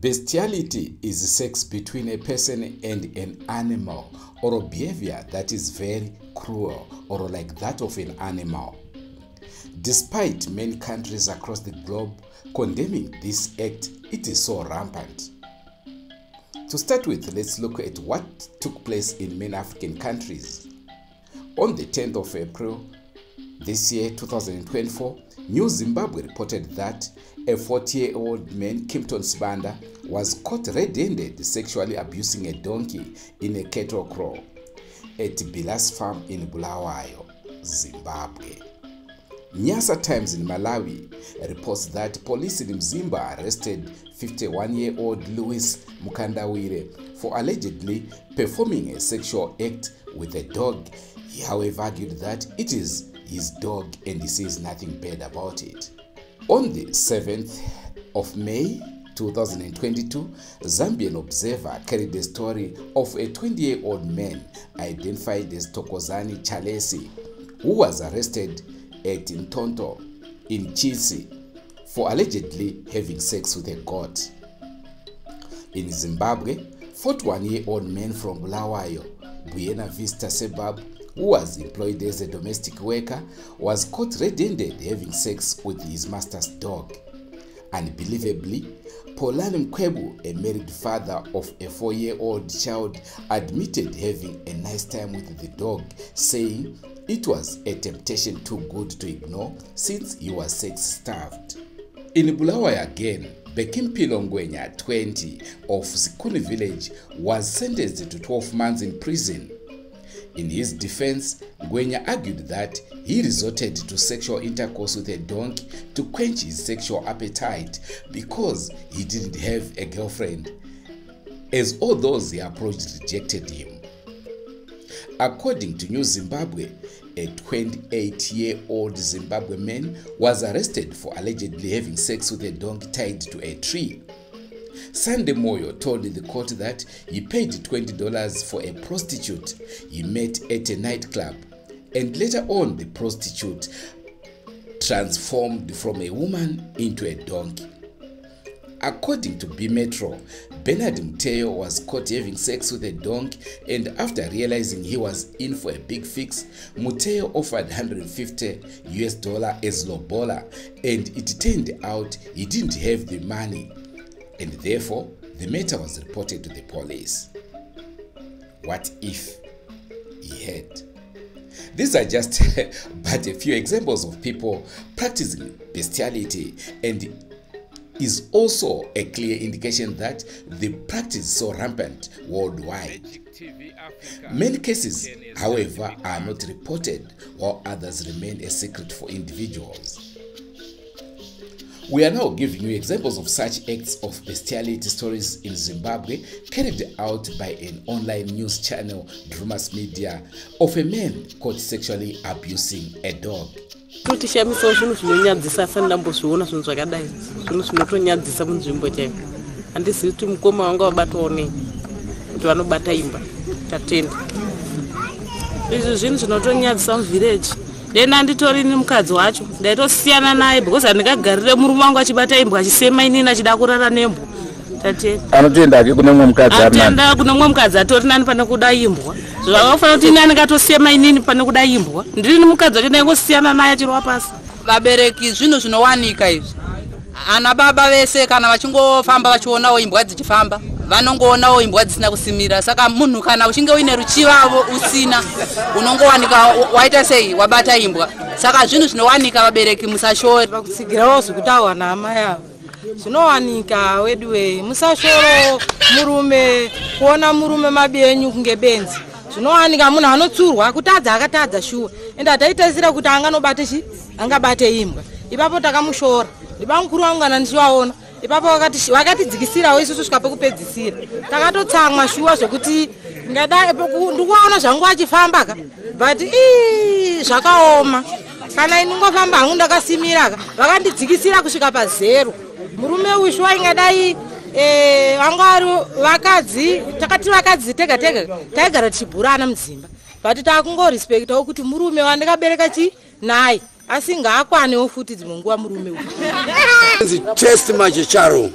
Bestiality is sex between a person and an animal, or a behavior that is very cruel or like that of an animal. Despite many countries across the globe condemning this act, it is so rampant. To start with, let's look at what took place in many African countries. On the 10th of April this year, 2024, New Zimbabwe reported that a 40-year-old man, Kimpton Sibanda, was caught red-handed sexually abusing a donkey in a cattle kraal at Bilas Farm in Bulawayo, Zimbabwe. Nyasa Times in Malawi reports that police in Mzimba arrested 51-year-old Louis Mukandawire for allegedly performing a sexual act with a dog. He, however, argued that it is his dog and he says nothing bad about it. On the 7th of May 2022, Zambian Observer carried the story of a 20-year-old man identified as Thokozani Chalesi, who was arrested at Ntonto in Chisi for allegedly having sex with a goat. In Zimbabwe, 41-year-old man from Bulawayo, Buena Vista suburb, who was employed as a domestic worker, was caught red-handed having sex with his master's dog. Unbelievably, Polani Mkwebu, a married father of a 4-year-old child, admitted having a nice time with the dog, saying it was a temptation too good to ignore since he was sex-starved. In Bulawayo again, Bekimpilo Ngwenya, 20, of Sikuni village, was sentenced to 12 months in prison. In his defense, Ngwenya argued that he resorted to sexual intercourse with a donkey to quench his sexual appetite because he didn't have a girlfriend, as all those he approached rejected him. According to New Zimbabwe, a 28-year-old Zimbabwe man was arrested for allegedly having sex with a donkey tied to a tree. Sunday Moyo told the court that he paid $20 for a prostitute he met at a nightclub, and later on the prostitute transformed from a woman into a donkey. According to B-Metro, Bernard Muteo was caught having sex with a donkey, and after realizing he was in for a big fix, Muteo offered $150 as lobola, and it turned out he didn't have the money, and therefore the matter was reported to the police. What if he had? These are just but a few examples of people practicing bestiality, and is also a clear indication that the practice is so rampant worldwide. Many cases, however, are not reported, while others remain a secret for individuals. We are now giving you examples of such acts of bestiality stories in Zimbabwe carried out by an online news channel, Drumas Media, of a man caught sexually abusing a dog. Totishamisawo zvinhu zvinonyadzisa asati ndambozviona zvinhu zvakadai, zvinhu zvinotonyadzisa munzvimbo chaiko. Handizivi kuti mukoma wanga wabatwawo nei kuti vanobata imba. Tatenda. Izvi zvinhu zvinotonyadzisa muvhireji. Dena nditori nemukadzi wacho ndaitosiyana naye because handingagarire murume wangu achibata imbwa achisema inini achida kurara nembwa. Tatenda. Anotoenda ake kune mumwe mukadzi ari nani. Anotoenda kune mumwe mukadzi atori nani pane kuda imbwa. Zvakafanira kuti inani ngatosema inini pane kuda imbwa. Ndiri mukadzi wacho ndaingosiyana naye achirova pasi. Vabereki zvinhu zvinowanika izvi. Ana baba vese kana vachingofamba vachionawo imbwa dzichifamba, vanongoonawo imbwa dzisina kusimira. Saka munhu kana uchinge uine ruchivavo usina, unongowanika waita sei wabata imbwa. Saka zvinhu zvinowanika, vabereki musashore. Pakutsigirawo zvekutaurwa naamai avo zvinowanika weduwe, musashoro murume, kuona murume mabenyu kunge benzi. Zvinowanika munhu anotsurwa kutadza akatadza shuwa, ende hataitarisira kuti anganobate chi angabate imbwa. Ipapo takamushora, ndibamukuru wangu kana ndichivaona ipapo vakatidzikisirawo isusu kusvika pekupedzisira. Takatotsamwa shuwa zvekuti ndikuvaona zvangu vachifamba ka, but ii zvakaoma. Kana ini ngofamba hangu ndakasimira ka, vakandidzikisira kusvika pazero. Murume uyu shuwa ingadai vanga vari vakadzi, takati vakadzi tega tega taigara tichibhurana mudzimba, but takungorespektawo kuti murume wandakabereka chi naye, asi ngaakwanewo futi dzimwe nguva murume uyu. Test machicharume.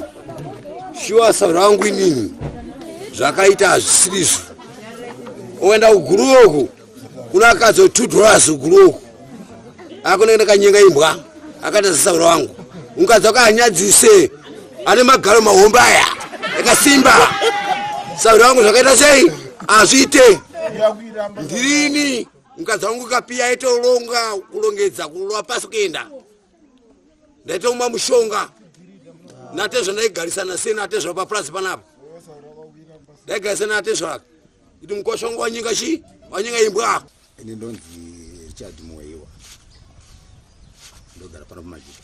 Shuwa sauro wangu inini zvakaita hazvisirizvo. Oenda kuguruve uku kuna akadzi $2 kuguruve uku akunenge ndakanyenga imbwa akaita sesauro wangu. Mukadzi wako anyadzise ane magaro mahombe aya akasimba. Sauro wangu zvakaita sei hazviite. Ndirini mukadzi wangu kapiya aitoronga kurongedza kurova pasi kuenda. Ndaitomwa mushonga natezvo ndaigarisana sei natezvo papurazi panapa. Ndaigarisana natezvo aka kuti mukwasha wangu wanyinga chii wanyinga imbwa. Ini ndonzi Richard Moiwa, ndogara pano paMajuda.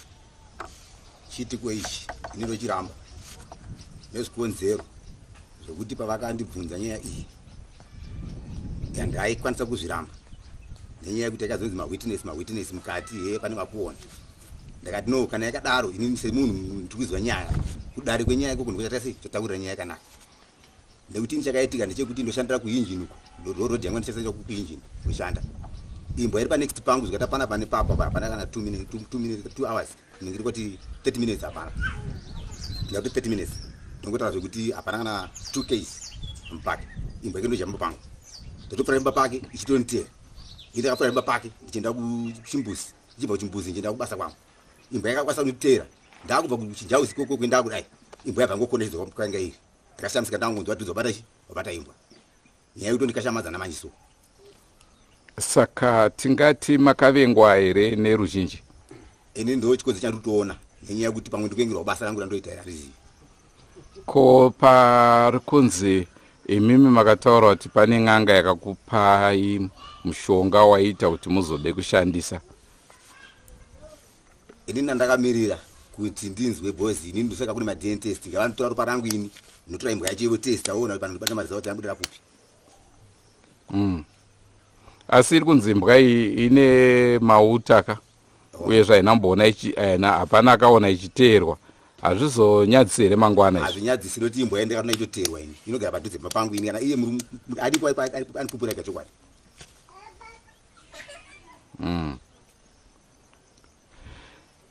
Chiitiko ichi ini ndochiramba nezvikonzero zvekuti pavakandibvunza nyaya iyi yandaikwanisa kuzviramba nenyaya yekuti yakazonzi mawitness mawitness mukati he pane vakuona. Ndakati no, kana yakadaro ini semunhu ndiri kuziva nyaya kudare kwenyaya ikoko ndikuchata sei totaurira nyaya yakanaka. Nekuti ini chakaitika ndechekuti ndoshandira kuinjini uko rodhi yangu ndichishandira kuinjini ndoshanda. Imbwa iri panext pangu zvikata pana pane papo apa hapana kana 2 minutes, 2 minutes, 2 hours inenge iri kuti 30 minutes hapana. Ndingakuti 30 minutes ndongotaura zvekuti hapana kana 2 ks mupake. Imbwa yake ndojamba pangu ndotopfura imba pake ichitonitera. Ini ndakapfura imba pake ndichienda kuchimbuzi, ndichibva kuchimbuzi ndichienda kubasa kwangu. Imbwa yakakwanisa kunditeera ndakubva kuchinjauzi ikoko kuenda kudai imbwa yabva ngokona ichidzoka kwanga iri. Ndakashamisika ndangonzwa kuti wabata chi wabata imbwa. Nyaya yekuti ndikashamadzana manje so. Saka tingati makavengwa here neruzhinji? Ini ndo chikonzero chandikutoona nenyaya yekuti pamwe ndikuengerwa basa rangu randoita here harizivi. Ko pari kunzi imimi makataura kuti pane n'anga yakakupai mushonga waiita kuti muzode kushandisa? Ini ndandakamirira kuti ndinzwe boys ini ndosaka kune maDNA test ngavanotora ropa rangu ini ndinotora imbwa yacho ivo test aona kuti panondibata maresult anobudira kupi. Asi iri kunzi imbwa iyi ine mauta ka uyezve haina mboona hapana akaona ichiteerwa. Hazvizonyadzisi here mangwana izvi? Hazvinyadzisi nekuti imbwa iyi ndakatoona ichitoteerwa ini inogara padhuze pamba pangu ini kana iye aripo anopupura ega chokwadi.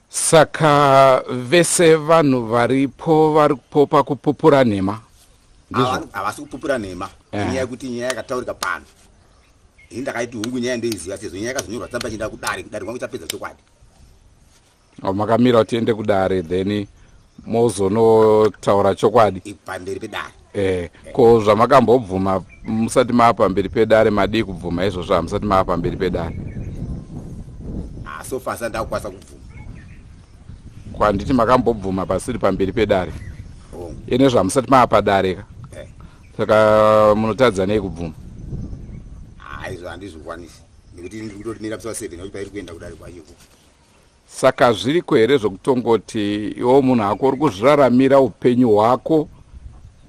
Saka vese vanhu varipo varipo pakupupura nhema? Ndizvo? Havasi kupupura nhema. Nyaya yekuti nyaya yakataurika pano ini ndakaiti hungu nyaya ndoiziva sezvo nyaya yakazonyorwa tsamba ichienda kudare, kudare kwangu chapedza chokwadi. Makamira kuti tiende kudare then mozonotaura chokwadi pamberi pedare. Ko zvamakambobvuma musati maa pamberi pedare madii kubvuma izvozvo hamusati maa pamberi pedare? So far asati ndakukwanisa kubvuma. Kwanditi makambobvuma pasiri pamberi pedare. Ine zvamusati maa padare ka? Saka munotadza nei kubvuma? Izvo handizvikwanisi nekuti ndiri kutorimira musi wa 7 nekuti pairi kuenda kudare kwacho. Saka zviriko here zvekutongoti iwo munhu ako uri kuzviraramira upenyu hwako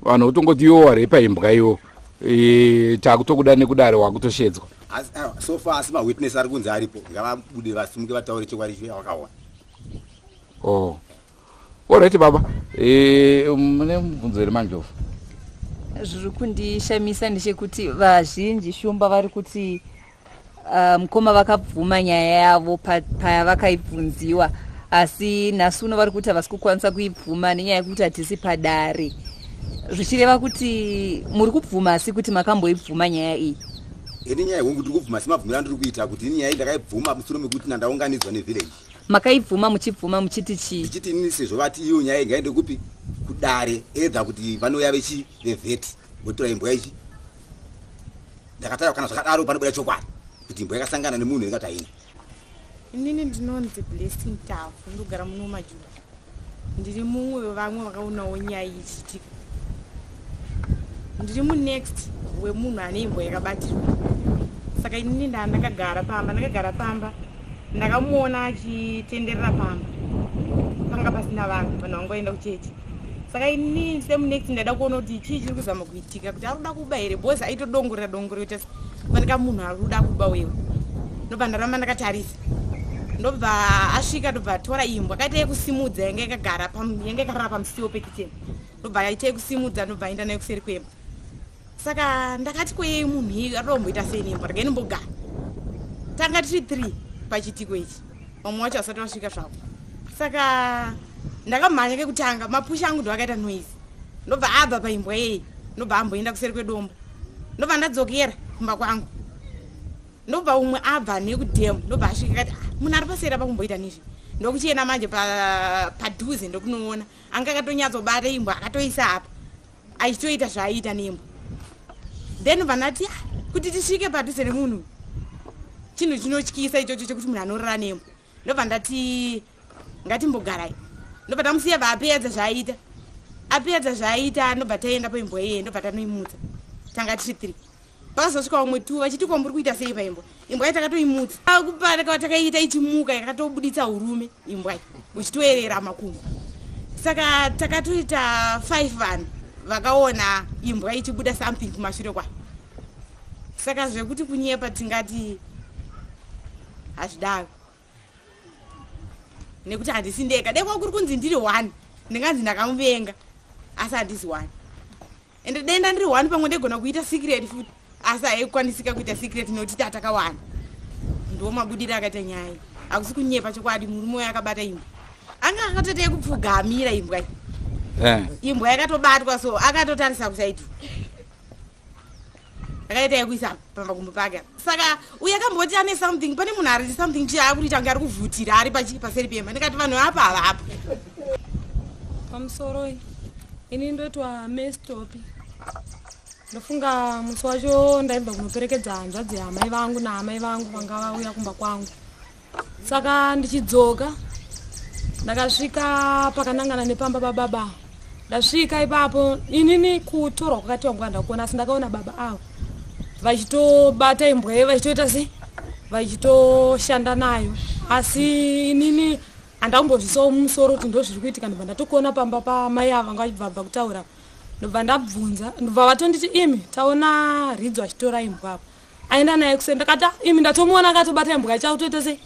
vanhu votongoti iwo warepa imbwa iwo takutokuda nekudare wakutoshedzwa? So far asi mawitness ari kunzi aripo ngavabude vasimuke vataure chokwadi chavakaona. Oh. Alright baba. Mune mubvunzo here Mandlovu? Zviri kundishamisa ndechekuti vazhinji Shumba vari kuti mukoma vakabvuma nyaya yavo pavakaibvunziwa asi nhasi uno vari kuti havasi kukwanisa kuibvuma nenyaya yekuti hatisi padare, zvichireva kuti muri kubvuma asi kuti makamboibvuma nyaya iyi? Ini nyaya hongu ndiri kubvuma semabvumiro andiri kuita kuti ini nyaya iyi ndakaibvuma mushure mekuti nandaunganidzwa nevillage. Makaibvuma muchibvuma muchiti chii? Ndichiti inini sezvo vati iyo nyaya iyi ngaende kupi kudare edha kuti vanouya vechi vevheti votora imbwa ichi. Ndakataura kana zvakadaro panobuda chokwadi kuti imbwa yakasangana nemunhu ingati haina. Inini ndinonzi Blessing Tafu, ndogara muno maJuda. Ndiri mumwe wevamwe vakaonawo nyaya iyi ichiitika. Ndiri munext wemunhu ane imbwa yakabatirwa. Saka inini ndakagara pamba, ndakamuona achitenderera pamba. Panga pasina vanhu, vanhu vanga vaenda kuchechi. Saka inini semunext ndaida kuona kuti chii chiri kuzama kuitika, kuti ari kuda kuba here because aitodongorera dongorera kuita fanika munhu ari kuda kuba wewe. Ndobva ndaramba ndakatarisa. Ndobva asvika ndobva atora imbwa, akaita yekusimudza yanga yakagara yanga yakarara pamusiwo pekicheni. Ndobva aita yekusimudza ndobva aenda nayo kuseri kwemba. Saka ndakati kweye munhu iyu ari kumboita sei nembwa, regai ndimbogara. Tanga tiri 3 pachitiko ichi, vamwe vacho vasati vasvika zvavo. Saka ndakamhanya kekutanga, mapusha angu ndo akaita noise. Ndobva abva paimbwa iyei, ndobva amboenda kuseri kwedombo, ndobva ndadzokera kumba kwangu. Ndobva umwe abva nekudhemu, ndobva asvika kati, "Ah, munhu ari paseri apa kumboita nezvi." Ndokuchienda manje padhuze, ndokunoona anga akatonyatsobata imbwa, akatoisa apa, achitoita zvaaiita nembwa. Then bva ndati, "Ah, kuti tisvike padhuze nemunhu, chinhu chinotyisa ichocho chekuti munhu anorara nembwa." Ndobva ndati, "Ngatimbogarai." Ndobva tamusiya, bva apedza zvaaiita. Apedza zvaaiita, ndobva taenda paimbwa iyeye, ndobva tanoimutsa. Tanga tiri three. Pakazosvika vamwe two vachiti, "Ko, muri kuita sei paimbwa?" Imbwa iyi takatoimutsa. Kupaka takaita, ichimuka, yakatobuditsa urume imbwa iyi, uchitoerera makumbo. Saka takatoita five vanhu vakaona imbwa ichibuda something kumashure kwayo. Saka zvekuti kunyepa, tingati hazvidaro, nekuti handisi ndega. Dai kwakuri kunzi ndiri one, ndinganzi ndakamuvenga, asi handisi one. Ende denda ndiri one, pamwe ndegona kuita secret futi, asi haikwanisika kuita secret nekuti tatakawanda. Ndo mabudiro akaita nyaya iyi. Hakusi kunyepa, chokwadi. Murume uyo akabata imbwa, anga akatoita yekupfugamira imbwa iyi. Imbwa yakatobatwa, so akatotarisa kusaidi, akaita yekuisa pamakumbo pake. Saka uyo akamboti ane something, pane munhu ari something chiakuita kunge ari kuvhutira ari paseri pemba. Ndikati vanhu apa havapo. Pamusoro, ini ndoitwa Mestopi. Ndofunga musi wacho ndaibva kunoperekedza hanzvadzi yaamai vangu naamai vangu vanga vauya kumba kwangu. Saka ndichidzoka, ndakasvika pakanangana nepamba pababa. Ndasvika ipapo, inini kutorwa kwakati wangu handakuona, asi ndakaona baba avo vachitobata imbwa iyo, vachitoita sei, vachitoshanda nayo. Asi inini handakumbozvisawo mumusoro kuti ndo zviri kuitika. Ndobva ndatokuona pamba pamai ava vanga vachibva bva kutaura. Ndobva ndabvunza, ndobva vatonditi, "Imi, taona Ridzo achitora imbwa apa, aenda naye kuseni." Ndakati, "Ah, imi, ndatomuona akatobata imbwa, achakutoita sei,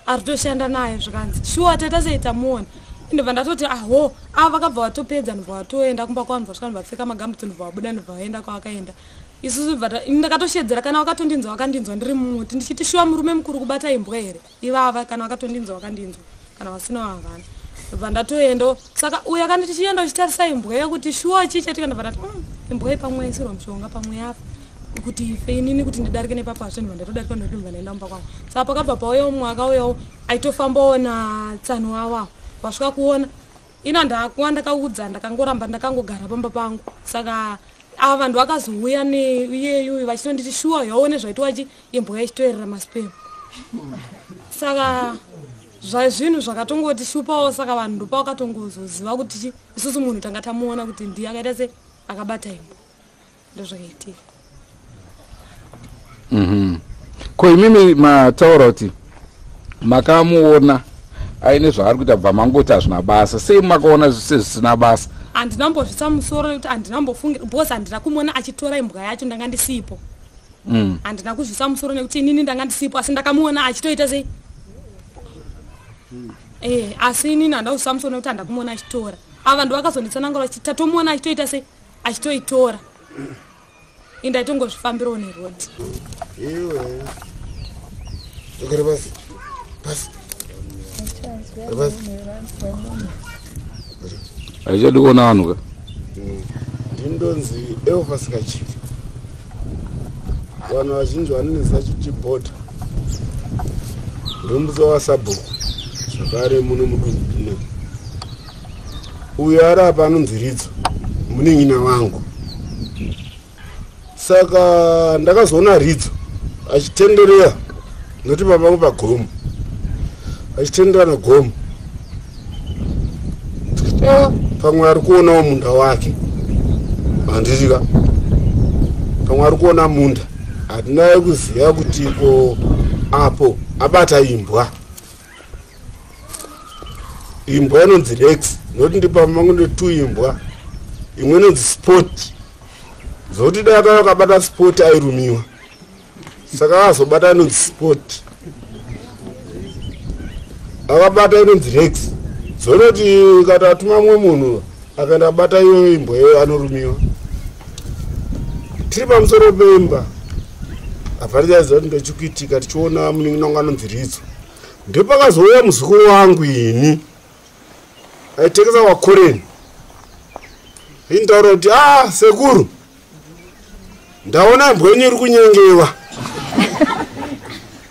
ari kutoshanda naye." Zvikanzi, "Shuwa, taita sei, tamuona." Ndobva ndatoti, "Aho." Ava vakabva vatopedza, ndobva vatoenda kumba kwavo, ndobva svika, ndobva pfeka magambutsi, ndobva vabuda, ndobva vaenda kwavakaenda. Isusu bva ini ndakatoshedzera. Kana vakatondinzwa, vakandinzwa ndiri mumuti ndichiti, "Shuwa, murume mukuru kubata imbwa here ivava?" Kana vakatondinzwa, vakandinzwa, kana vasina, havana. Ndobva ndatoendawo. Saka uyo akanditi, "Chienda uchitarisa imbwa yekuti shuwa chii chaitika." Ndobva ndati, imbwa iyi pamwe yaisirwa mushonga, pamwe yafa kuti ife, inini kuti ndidarike nepapo hazvo." Ndobva ndatodarika, ndobva ndaenda mumba kwangu. Saka pakabva pauya umwe akauyawo, aitofambawo natsano wavo, vasvika kuona ina ndakuwa. Ndakaudza, ndakangoramba, ndakangogara pamba pangu. Saka ava vanhu vakazouya neiyeyu vachitonditi, "Shuwa, yaone zvaitwa chi, imbwa yachitoerera masperm." Saka zvinhu zvakatongoti shupawo. Saka vanhu ndopavakatongozoziva kuti chi isusu munhu tanga tamuona kuti ndiye akaita se akabata imbwa. Ndozvakaitika. Ko imimi mataura kuti makamuona aine zvaari kuita, bva mangoti hazvina basa. Sei makaona sezvisina basa? Handina mbozvisa musoro nekuti handina mbofungira, because handina kumuona achitora imbwa yacho, ndanga ndisipo. Handina kuzvisa musoro nekuti inini ndanga ndisipo, asi ndakamuona achitoita sei, asi inini handina kuzvisa musoro nekuti handina kumuona achitora. Ava vanhu vakazonditsanangura vachiti, "Tatomuona achitoita sei, achitoitora." Indaitongozvifambirawo nerodhi. Iwe, togara pasi, pasi, gara pasi. Haichadi kuona vanhu ka. Ndindonzi Elvas Kachiri. Vanhu vazhinji vanonzi chibhodha. Ndomutsa wasabhuku zvakare muno mudunhu rino. Uyo ari apa anonzi Ridzo, munin'ina wangu. Saka ndakazoona Ridzo achitenderera, noti papangu pagomo, achitenderera negomo. Tikati, "Ah, pamwe ari kuonawo munda wake, handiti ka? Pamwe ari kuona munda." Hatina kuziva kuti ko apo abata imbwa, imbwa inonzi Rex, nokuti ndipamangu netu imbwa imwe inonzi Spot. Zokuti dai akava akabata Spot airumiwa, saka akazobata inonzi Spot, akabata inonzi Rex. Zonoti kana atuma mumwe munhu akaenda abata iyoyo imbwa iyoyo, anorumiwa. Tiri pamusoro peimba, hapana chaiziva kuti ndochikuitika. Tichiona munin'ina wangu anonzi Ridzo. Ndopakazouya muzukuru wangu ini aitengesa wakoreni. Intaura kuti a ah, sekuru ndaona imbwa yenyu iri kunyengewa.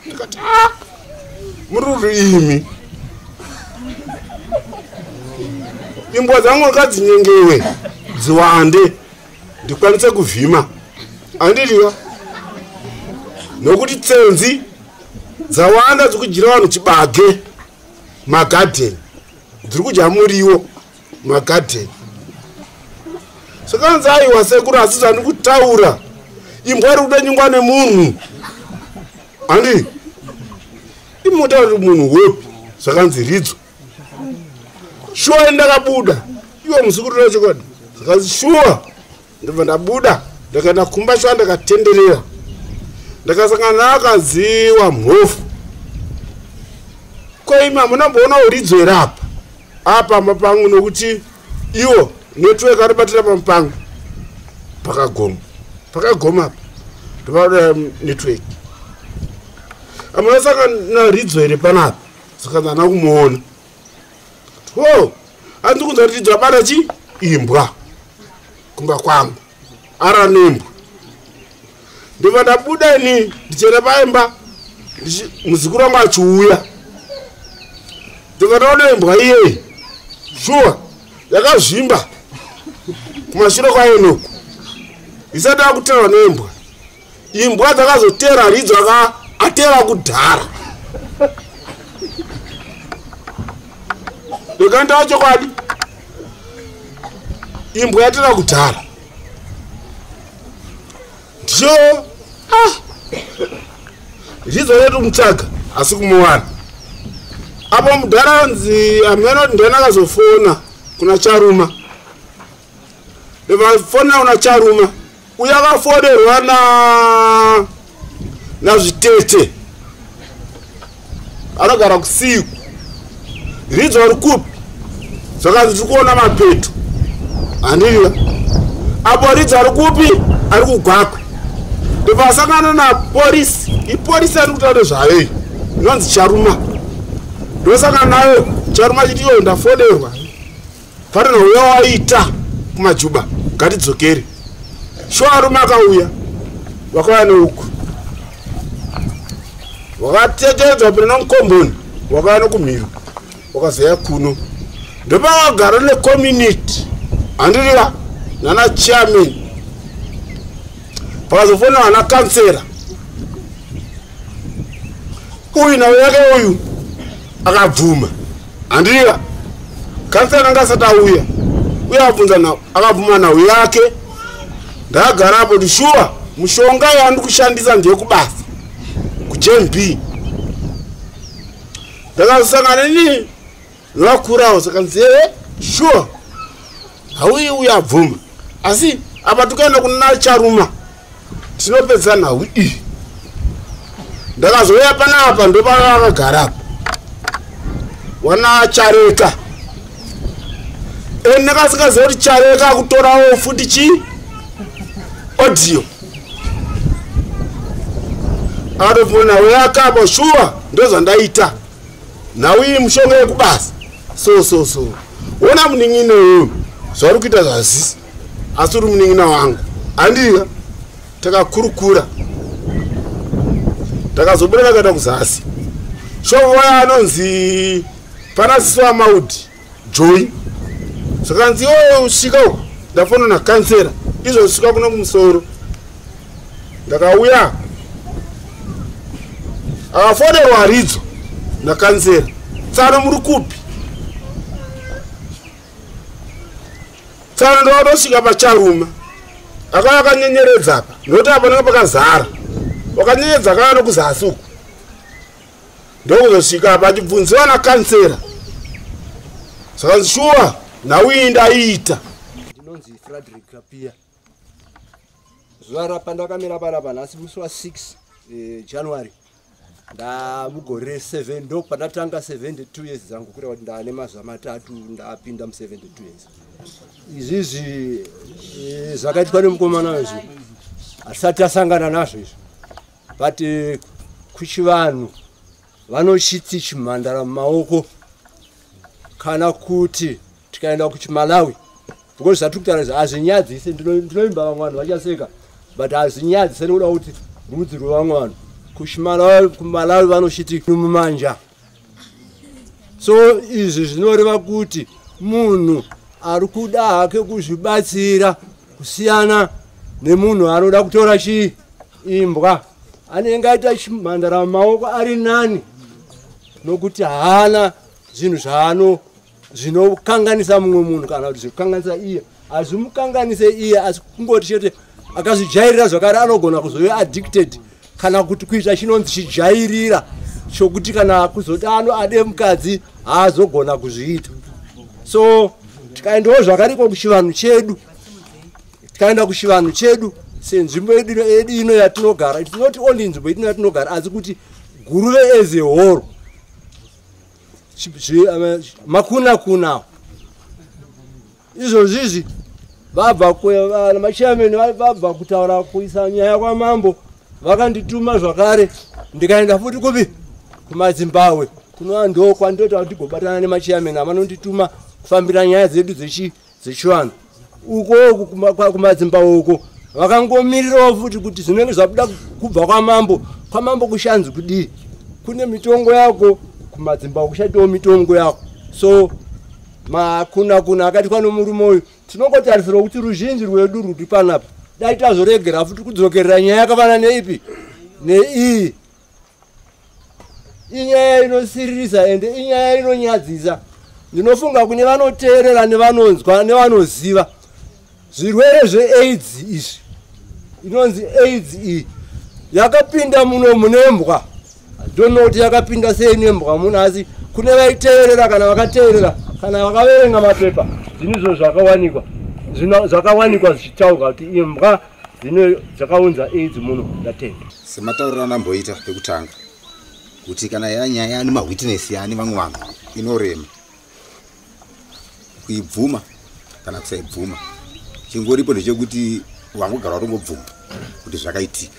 Ndikati a ah, muri kuti imi imbwa dzangu ndikadzinyengewe dziwande ndikwanise kuvhima andidya nokuti tsenzi dzawanda dzikudyira vanhu chibage magadheni dziri kudya muriwo magadheni saka nzi aiwa sekuru asi zvandiri kutaura imbwa iri kuda nyingwa nemunhu handi imota kuti munhu wepi zvakanzi ridzo shuwa indakabuda iwe muzukuru chokwadi zvakanzi shuwa ndobva ndabuda ndakaenda kumba shuwa ndakatenderera ndakasangana naakaziwa mhofu ko imi hamuna mboona uridzo here apa apa mapangu nokuti iwo network anobatira pamupango pakagoma pakagoma apa ndopanoda network amunasangana naridzo here panapa saka ndana kumuona o hanzi kunza ridzo abata chi imbwa kumba kwangu ara nembwa ndobva ndabuda ini ndichienda paimba muzukuru wangu achiuya ndobva ndaona imbwa iyeyi shuwa yakazvimba kumashure kwaenoku isati akuterwa nembwa imbwa dzakazotera ridzo aka atera kudhara ndikaendawo chokwadi imbwa yatera kudhara ndiyo ah. ridzo redu mutsvaga asi kumuwana apo mudhara anzi ameno ndiani akazofona kuna charuma ndikafonera kuna charuma uyo akafonerwa na nazvitete anogara kusiku ridzo ri kupi zvakanzi tiri kuona mapeto handiya apo ridzo ari kupi ari kugwakwa ndopasangana naporisi iporisi ari kutaura nezvayo iyi inonzi charuma ndosangana nayo charuma chiti iyo ndafonerwa Pane nauya waita kumajuba ngatidzokere. Shuwa arume akauya wakauya neuku wakateteredzwa pina nomukomboni wakauya nokumhiro wakazoya kuno ndopakagara necommunity handirira nana chairman pakazofona vana kansera uyu nhau yake uyu akabvuma handiya kansera anga asati auya uye abvunza nhau akabvuma nhau yake ndakagara apo kuti shuwa mushonga yandiri kushandisa ndeyekubasa kujmb ndakazosangana nini nevakurawo saka nzeve shuwa hauyi uye abvuma asi apa tikaenda kuna charuma tinopedza nhau iyi ndakazouya panapa ndopavakagara apa wana chareka ende ndakasingaziva kuti chareka akutorawo futi chii audio akatobvuma nhau yakapa shuwa ndozvandaita nhau iyi mushonga yekubasa so so so wona munin'ina uyu zvauri kuita zvazisi asi uri munin'ina wangu andiya takakurukura takazobuda takaenda kuzasi shovaya anonzi pana sisi wamaudi joy zvakanzi iwe usvika uku ndafona nakansera izvo svika kuno kumusoro ndakauya akafonerwa ridzo nakansera tsano muri kupi tsano ndokatosvika pacharuma akauya akanyenyeredza apa nokuti apa nanga pakazara wakanyenyedza akauya nokuzasi uku ndokuzosvika apa achibvunziwa nakansera saka shuwa nhau iyi ndaiita ndinonzi frederick kapiya zuva rapandakamira panapa nhasi musi wa 6 eh, january ndamugore re7 ndo pandatanga 72 years dzangu kureva kuti ndaane mazuva matatu ndapinda mu72 years izvizvi eh, zvakaitwa nemukomana izvi hatisati tasangana nazvo izvi but eh, kuchivanhu vanochiti chimhandara mumaoko kana kuti tikaenda kuchimalawi Because zvatiri kutaura izvi hazvinyadzise, ndinoimba vamwe vanhu vachaseka, but hazvinyadzise nekuda kuti rudzi rwevamwe vanhu kuMalawi vanoshiti mumanja. So izvi zvinoreva kuti munhu ari kuda hake kuzvibatsira kusiyana nemunhu anoda kutora chii imbwa, anenge aita chimhandara mumaoko ari nani, nokuti haana zvinhu zvaano zvinokanganisa mumwe munhu kana kuti zvikukanganisa iye. Hazvimukanganise iye, asi kungoti chete akazvijairira zvakare anogona kuzove addicted, kana kuti kuita chinonzi chijairira chokuti kana kuzoti ano ade mukadzi haazogona kuzviita. So tikaendawo zvakariko kuchivanhu chedu, tikaenda kuchivanhu chedu senzvimbo yedu ino yatinogara, it's not only nzvimbo yedu ino yatinogara, asi kuti Guruve as a whole, makuna kuna izvozvizvi vabva machairman vabva kutaura kuisa nyaya kwamambo, vakandituma zvakare ndikaenda futi kupi kumaZimbabwe, kunova ndo kwandinoita kuti ndigobatana nemachairman avanondituma kufambira nyaya dzedu dzechivanhu uko kumaZimbabwe uko. Vakangomirirawo futi kuti zvinenge zvabuda kubva kwamambo, kwamambo kushanzi kudii, kune mitongo yako, kumaZimbabwe kushaitawo mitongo yako. So makuna kuna akaitwa nomurume uyu, tinongotarisira kuti ruzhinji rwedu rwuri panapa dai tazoregera futi kudzokerera nyaya yakafanana neipi neiyi. Inyaya inosiririsa ende inyaya inonyadzisa. Ndinofunga kune vanoteerera nevanonzwa nevanoziva zvirwere zveAIDS izvi, inonzi AIDS iyi yakapinda muno munembwa. Don't know kuti yakapinda sei nembwa muno, asi kune vaiteerera kana vakateerera kana vakaverenga mapepa, zvinhu zvakawanikwa zvakawanikwa zvichitaurwa kuti imbwa dzine dzakaunza AIDS muno. Ndatenda. Sematauriro andamboita pekutanga kuti kana yanyaya yani mawitness yani vamwe vanhu, inorema kuibvuma kana kusaibvuma. Chingoripo ndechekuti wangogara watongobvuma kuti zvakaitika.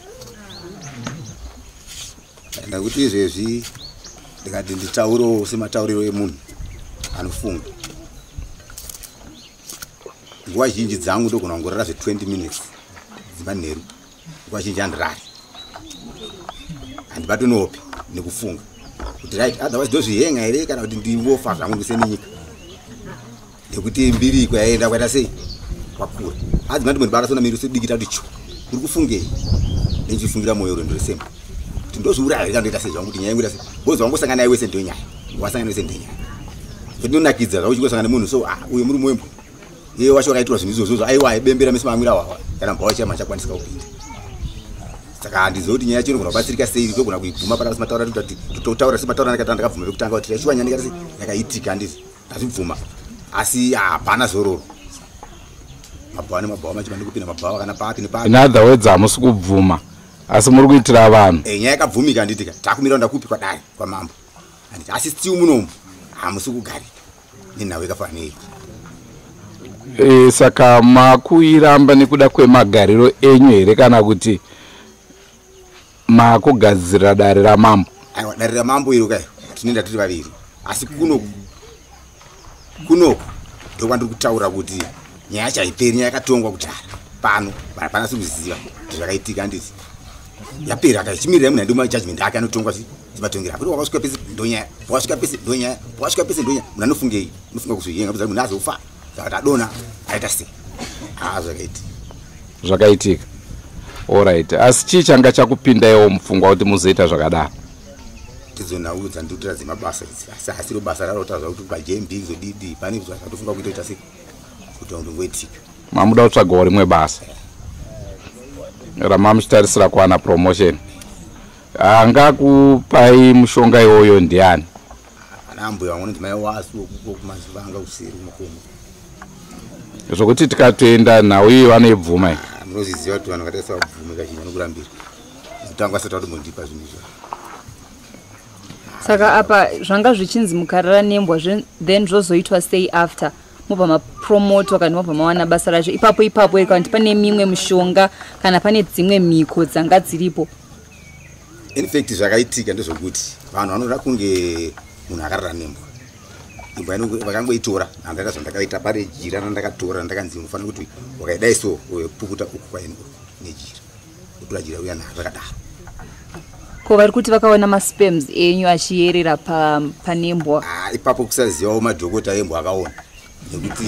Nekuti izvezvi ndikati nditaurewo sematauriro emunhu anofunga, nguva zhinji dzangu ndogona kungorara zve20 minutes dzimanheru. Nguva zhinji handirari, handibati nope nekufunga kuti right, otherwise ndozvihenga here kana kuti ndingofa zvangu ndisenenyika, nekuti mbiri kwayaenda kwaita sei kwakura. Hadzi mandimbondibata sona miri sedikita kuti chu uri kufungei, nendichifungira mwoyo rwendo resemba kuti ndozviuraya here kana ndoita sei zvangu, kuti nyaya yangu ita sei, because wangosangana naye wese ndiyo nyaya, wasangana wese ndiyo nyaya. Zvatinonakidza zvako uchingosangana nemunhu, so ah, uyo murume wembwa iye wacho wakaitirwa zvinhu izvozvozvo, aiwa aibembera mese mamwira wawa kana mbwa wacho machakwanisika kupinda. Saka handizivi kuti nyaya yacho inogona kubatsirika sei, togona kuibvuma pana semataura kuti totaura semataura ndakati ndakabvuma pekutanga kuti yachiwa nyaya ndikati yakaitika, handizi ndazvibvuma, asi hapana zororo. Mabhawa nemabhawa macho mandikupinda mabhawa kana papi nepapi. In other words, hamusi kubvuma asi muri kuitira vanhu. Nyaya yakabvumika, handitika takumira ndakupi kwadare kwamambo, handiti? Asi still munomu hamusi kugarika nenhau yakafanana neii. Saka makuiramba nekuda kwemagariro enyu here kana kuti makugadzirira dare ramambo? Aiwa, dare ramambo iro kai tinoenda tiri vaviri, asi kunoku kunoku ndokwandiri kutaura kuti nyaya yacho haiperi. Nyaya yakatongwa kudhara pano, vanhu hapana sikuziva kuti zvakaitika, handiti? Yapera kai, chimirira munhu andi majudgment ake anotongwa sematongero akuti wakasvika pese ndonyaya, wakasvika pese ndonyaya, wakasvika pese ndonyaya. Munhu anofungei? Unofunga kuzviyenga kuti munhu azofa saka kuti adona aita sei? Haa, zvakaitika. Zvakaitika, alright, asi chii changa chakupindaiwo mupfungwa kuti muzoita zvakadaro? Ndidzo nhau dzandikutora dzemabasa idzi, asi hasiro basa rarotaura kuti paJMB kuzodidi, pane zvatofunga kuitoita sei kuti undongoitika. Mamuda kutsvagawo rimwe basa ramamuchitarisira kuwana promotion. Angakupai mushonga iwoyo ndiani? Ana ambuya vamwe unonzi mai wasu wokumazivanga kuseri kumakomo. Zvokuti tikatoenda nhau iyi vanoibvuma iyi? Ah, munozviziva kuti vanhu vakaita sevabvume kazhinji vanokurambira kutanga vasati vatombondipa zvinhu izvo. Saka apa zvanga zvichinzi mukarara nembwa, then zvozoitwa sei after mobva mapromotwa kana mobva mawana basa racho ipapo ipapo, kana kuti pane mimwe mishonga kana pane dzimwe mhiko dzanga dziripo? In fact, zvakaitika ndezvokuti vanhu vanoda kunge munhu akarara nembwa. Imbwa ino vakangoitora, handaita zvandakaita pane jira randakatora ndakanzi unofanira kuti wakaidai so pukuta uku kwaini nejira. Utora jira uya naro rakadaro. Ko vari kuti vakaona masperms enyu achiyerera panembwa? Ah, ipapo kusazivawo madhokota embwa akaona nekuti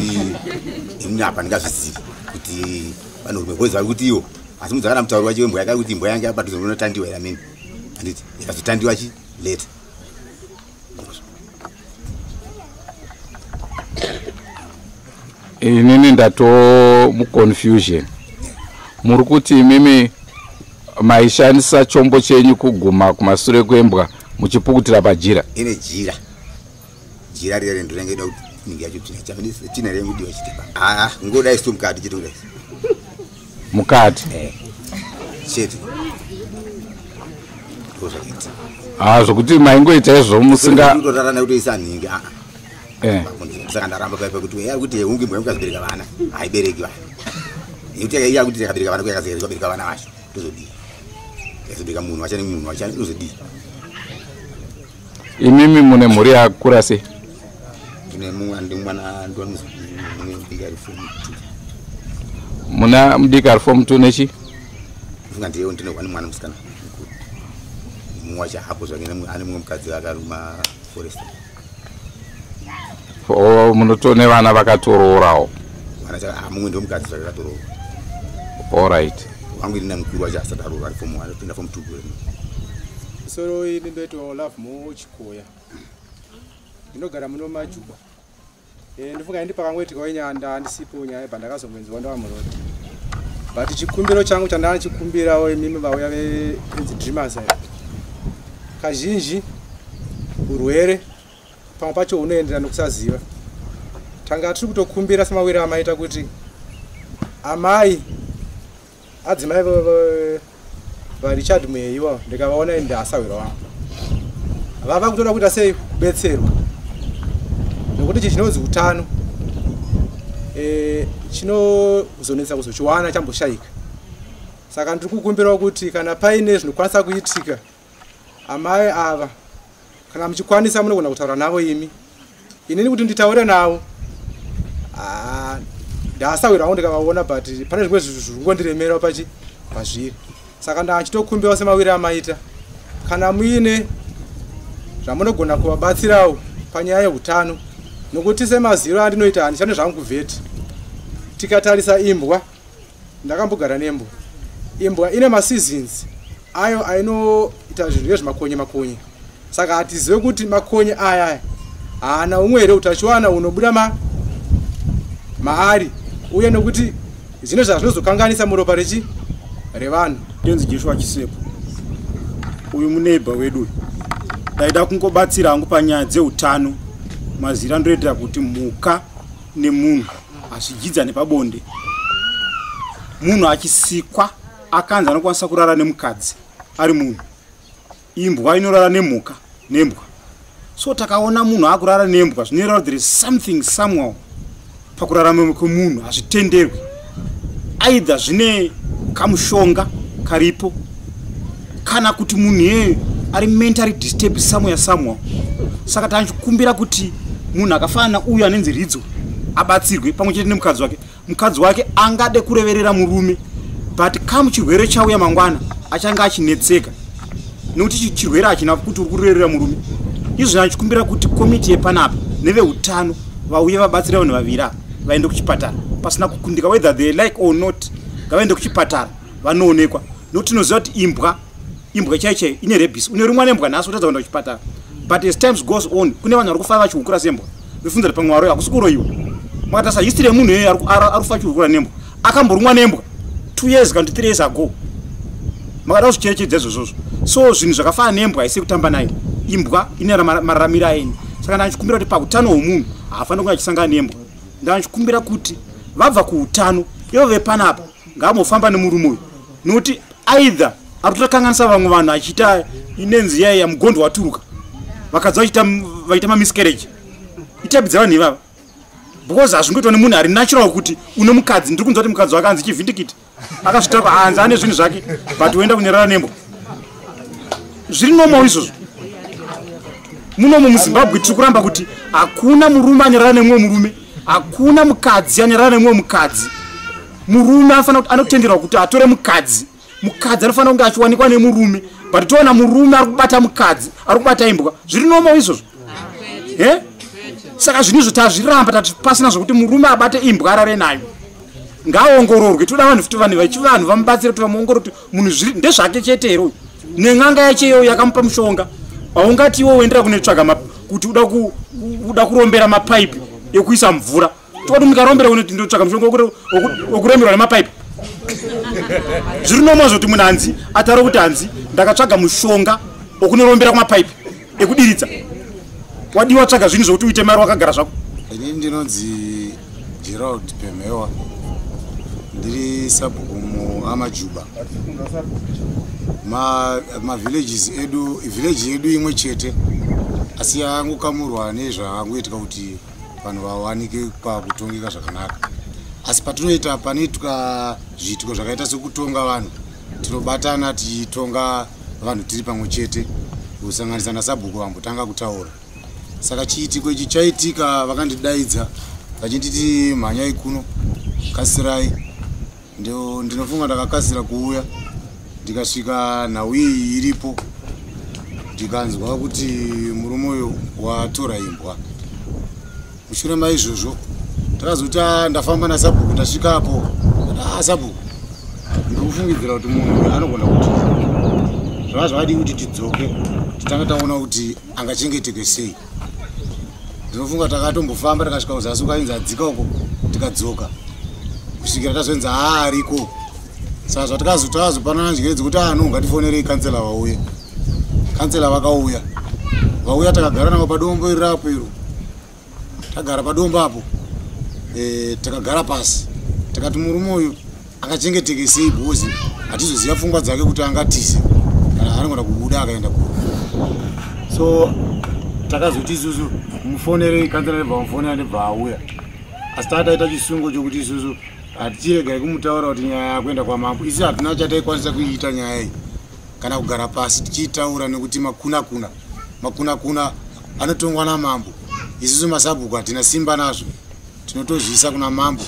inini apa ndingazvizivi kuti vanhurume because vari kuti iwo asi mudzi akana mutauri wacho wembwa yakari kuti imbwa yange yapadhuze unotandiwa ira mini handiti ikazotandiwa chi later. Inini ndato muconfusion. Muri kuti imimi maishandisa chombo chenyu kuguma kumasure kwembwa muchipukutira pajira? Ine jira. Jira riya rendo rinenge ida kuti ninge yacho tsvina chame tsvina rengu diwa chitepa. Ah, ngodai sto mukati chete kudai. Mukati? Eh. Chete. Ndozvakaita. Ah, zvokuti maingoita izvo musinga kutorara nekutoisa nhingi ah. Eh. Saka ndaramba paipa kuti weya kuti hungi mbwa yakabereka vana haibereki vana. Nekuti iya kuti yakabereka vana kuyakabereka vana vacho tozodii? Yakabereka munhu wacho nemunhu wacho tozodii? Imimi mune mhuri yakura sei? Ndine mumwe ndi mwana ndimudiki ari form 2. Muna mudiki ari form 2 nechi? Ndifunga ndiye ndine one mwana musikana mukuru. Mumwe wacho hapo zvake ane mumwe mukadzi akaruma forest. Oh, munotone vana vakatororawo? Vana chaka mumwe ndiwo mukadzi zvake akatoroora. All right. Wangu ini namukuru wacho asati aroora ari form 1 atopinda form 2 gore rino. Soro ini ndoitwa Love Mo Chikoya. Ndinogara muno Majuba. Ndifunga indi pakangoitikawo nyaya ndisipo nyaya pandakazongonzwa ndava muroad. But chikumbiro changu chandanga imimi vauya venzi Dreamers aya. Kazhinji urwere pamwe pacho unoenderana nokusaziva. Tanga tiri kutokumbira semawiro amaita kuti amai adzimai vaRichard Muheyiwa ndikavaona ini ndasawira wangu. Vava kutoda kuita sei kubetserwa. Nekuti ichi chinonzi utano chinozonetsa kuzochiwana chamboshaika. Saka ndiri kukumbirawo kuti kana paine zvinokwanisa kuitika amai ava kana muchikwanisa munogona kutaura navo imi. Inini kuti nditaure navo ndasawira hangu ndikavaona but pane zvimwe zvinhu zvikungondiremera pazviri. Saka ndachitokumbirawo semawiro amaita kana muine zvamunogona kuvabatsirawo panyaya yeutano nokuti semaziro andinoita handichane zvangu kuvheti. Tikatarisa imbwa, ndakambogara nembwa. Imbwa ine maseasons ayo ainoita zvinhu zvezvimakonye makonye. Saka hatizive kuti makonye aya haana umwe here utachiwana unobuda maari uye nokuti zvino zvazvinozokanganisa muropa rechi revanhu. Ndinonzi Joshua Chisepo. Uyu muneighbor wedu. Ndaida kungobatsira hangu panyaya dzeutano. Mazira ndoitira kuti mhuka nemunhu hazvidyidzane pabonde. Munhu achisikwa akanzi anokwanisa kurara nemukadzi ari munhu. Imbwa inorara nemhuka nembwa. So takaona munhu akurara nembwa zvinoreva kuti there is something somewhere pakurarama kwemunhu hazvitenderwi. Either zvine kamushonga karipo kana kuti munhu iyeyo ari mentally disturbed somewhere somewhere. Saka tachikumbira kuti munhu akafanana uyu anenzi Ridzo abatsirwe pamwe chete nemukadzi wake. Mukadzi wake angade kureverera murume but kamu chirwere chauya mangwana achange achinetseka nekuti chirwere hachina kuti uri kureverera murume. Izvo achikumbira kuti komiti yepanapa neveutano vauye vabatsire vanhu vaviri ava vaende kuchipatara pasina kukundika, whether they like or not, ngavaende kuchipatara vanoonekwa. Nokuti tinoziva kuti imbwa chaiyo chaiyo ine rabies. Unorumwa nembwa nhasi utadza kuenda kuchipatara, but as times goes on kune vanhu vari kufa vachihukura sembwa vefunza kuti pamwe varoyi hakusi kuroyiwa. Makatarisa history yemunhu iyoyo ari kufa achihukura nembwa, akamborumwa nembwa 2 years kana 3 years ago. Makada kuzvicherechedza izvozvozvo. So zvinhu zvakafanana nembwa haisi kutamba nayo. Imbwa ine mararamiro aini. Saka ndachikumbira kuti pautano hwemunhu haafaniri kunge achisangana nembwa. Ndachikumbira kuti vabva kuutano ivo vepanapa ngavambofamba nemurume uyu, nokuti either ari kutokanganisa vamwe vanhu achiita inenzi iya mugondo waturuka, vakadzi vachiita mamiscarriage. Itabidza vanhu ivava because hazvingoitwa nemunhu ari natural kuti une mukadzi. Ndiri kunzwa kuti mukadzi wake anzi chivhindikiti akazvitaka anzi ane zvinhu zvake but oenda kunerara nembwa. Zviri normal izvozvo. Munomu muZimbabwe tiri kuramba kuti hakuna murume anorara nemumwe murume, hakuna mukadzi anorara nemumwe mukadzi. Murume anofanira anotenderwa kuti atore mukadzi, mukadzi anofanira kunge achiwanikwa nemurume, but toona murume ari kubata mukadzi, ari kubata imbwa. Zviri normal izvozvo? Saka zvinhu izvo tazviramba, tati pasina zvokuti murume abate imbwa arare nayo. Ngaongororwe, toda vanhu futi, vanhu vechivanhu vamubatsire kuti vamuongorore kuti munhu ndezvake chete here uyu. Nen'anga yacho iyoyo yakamupa mushonga, haungati iwe uendera kunotsvaga kuti uda kurombera mapaipi ekuisa mvura. Tokati mukarombera kunoti ndotsvaga mushonga wekuremerwa nemapaipi. Zviri normal zvoti munhu hanzi ataura kuti hanzi ndakatsvaga mushonga wokunorombera kumapaipi ekudiridza. Wadiwa tsvaga zvinhu zvokuti uite mari wakagara zvako. Ini ndinonzi Gerald Pemhewa, ndiri sabhuku muAmajuba. Mavillages edu, village yedu imwe chete, asi yangokamurwa nezvaangoitika kuti vanhu vawanike pakutongeka zvakanaka. Asi patinoita panoitwa zviitiko zvakaita sekutonga vanhu, tinobatana tichitonga vanhu tiri pamwe chete, kusanganisa nasabhuku vambotanga kutaura. Saka chiitiko ichi chaitika, vakandidaidza vachinditi mhanyai kuno, kasirai. Ndinofunga ndakakasira kuuya, ndikasvika nhau iyi iripo, ndikanzwa kuti murume uyu watora imbwa. Mushure maizvozvo takazoti ndafamba nasabhuku, ndasvikapo sabhuku, ndikufungidzira kuti munhu uyu anogona kuti zvava zvakadii kuti tidzoke titange taona kuti angachengeteke sei. Ndinofunga takatombofamba tikasvika kuzasi ukainzi adzika uko, tikadzoka kusvikira tazonzi ariko. Saka zvatakazopanana njere dzekuti no, ngatifonerei kansela vauye. Kansela vakauya, vauya takagara navo padombo iri rapo iro, tagara padombo apo, takagara pasi takati murume uyu akachengeteke sei, because hatizoziva pfungwa dzake kuti angatise kana anogona kubuda akaenda kure. So takazoti isusu mufonerei kansela, ndibva mufonera, ndibva auya. Asi tataita chisungo chokuti isusu hatichiregai kumutaura kuti nyaya yakuenda kwamambo. Isi hatina chataikwanisa kuiita nyaya iyi kana kugara pasi tichiitaura, nekuti makuna kuna anotongwa namambo. Isusu masabhuku hatina simba nazvo, tinotozviisa kuna mambo,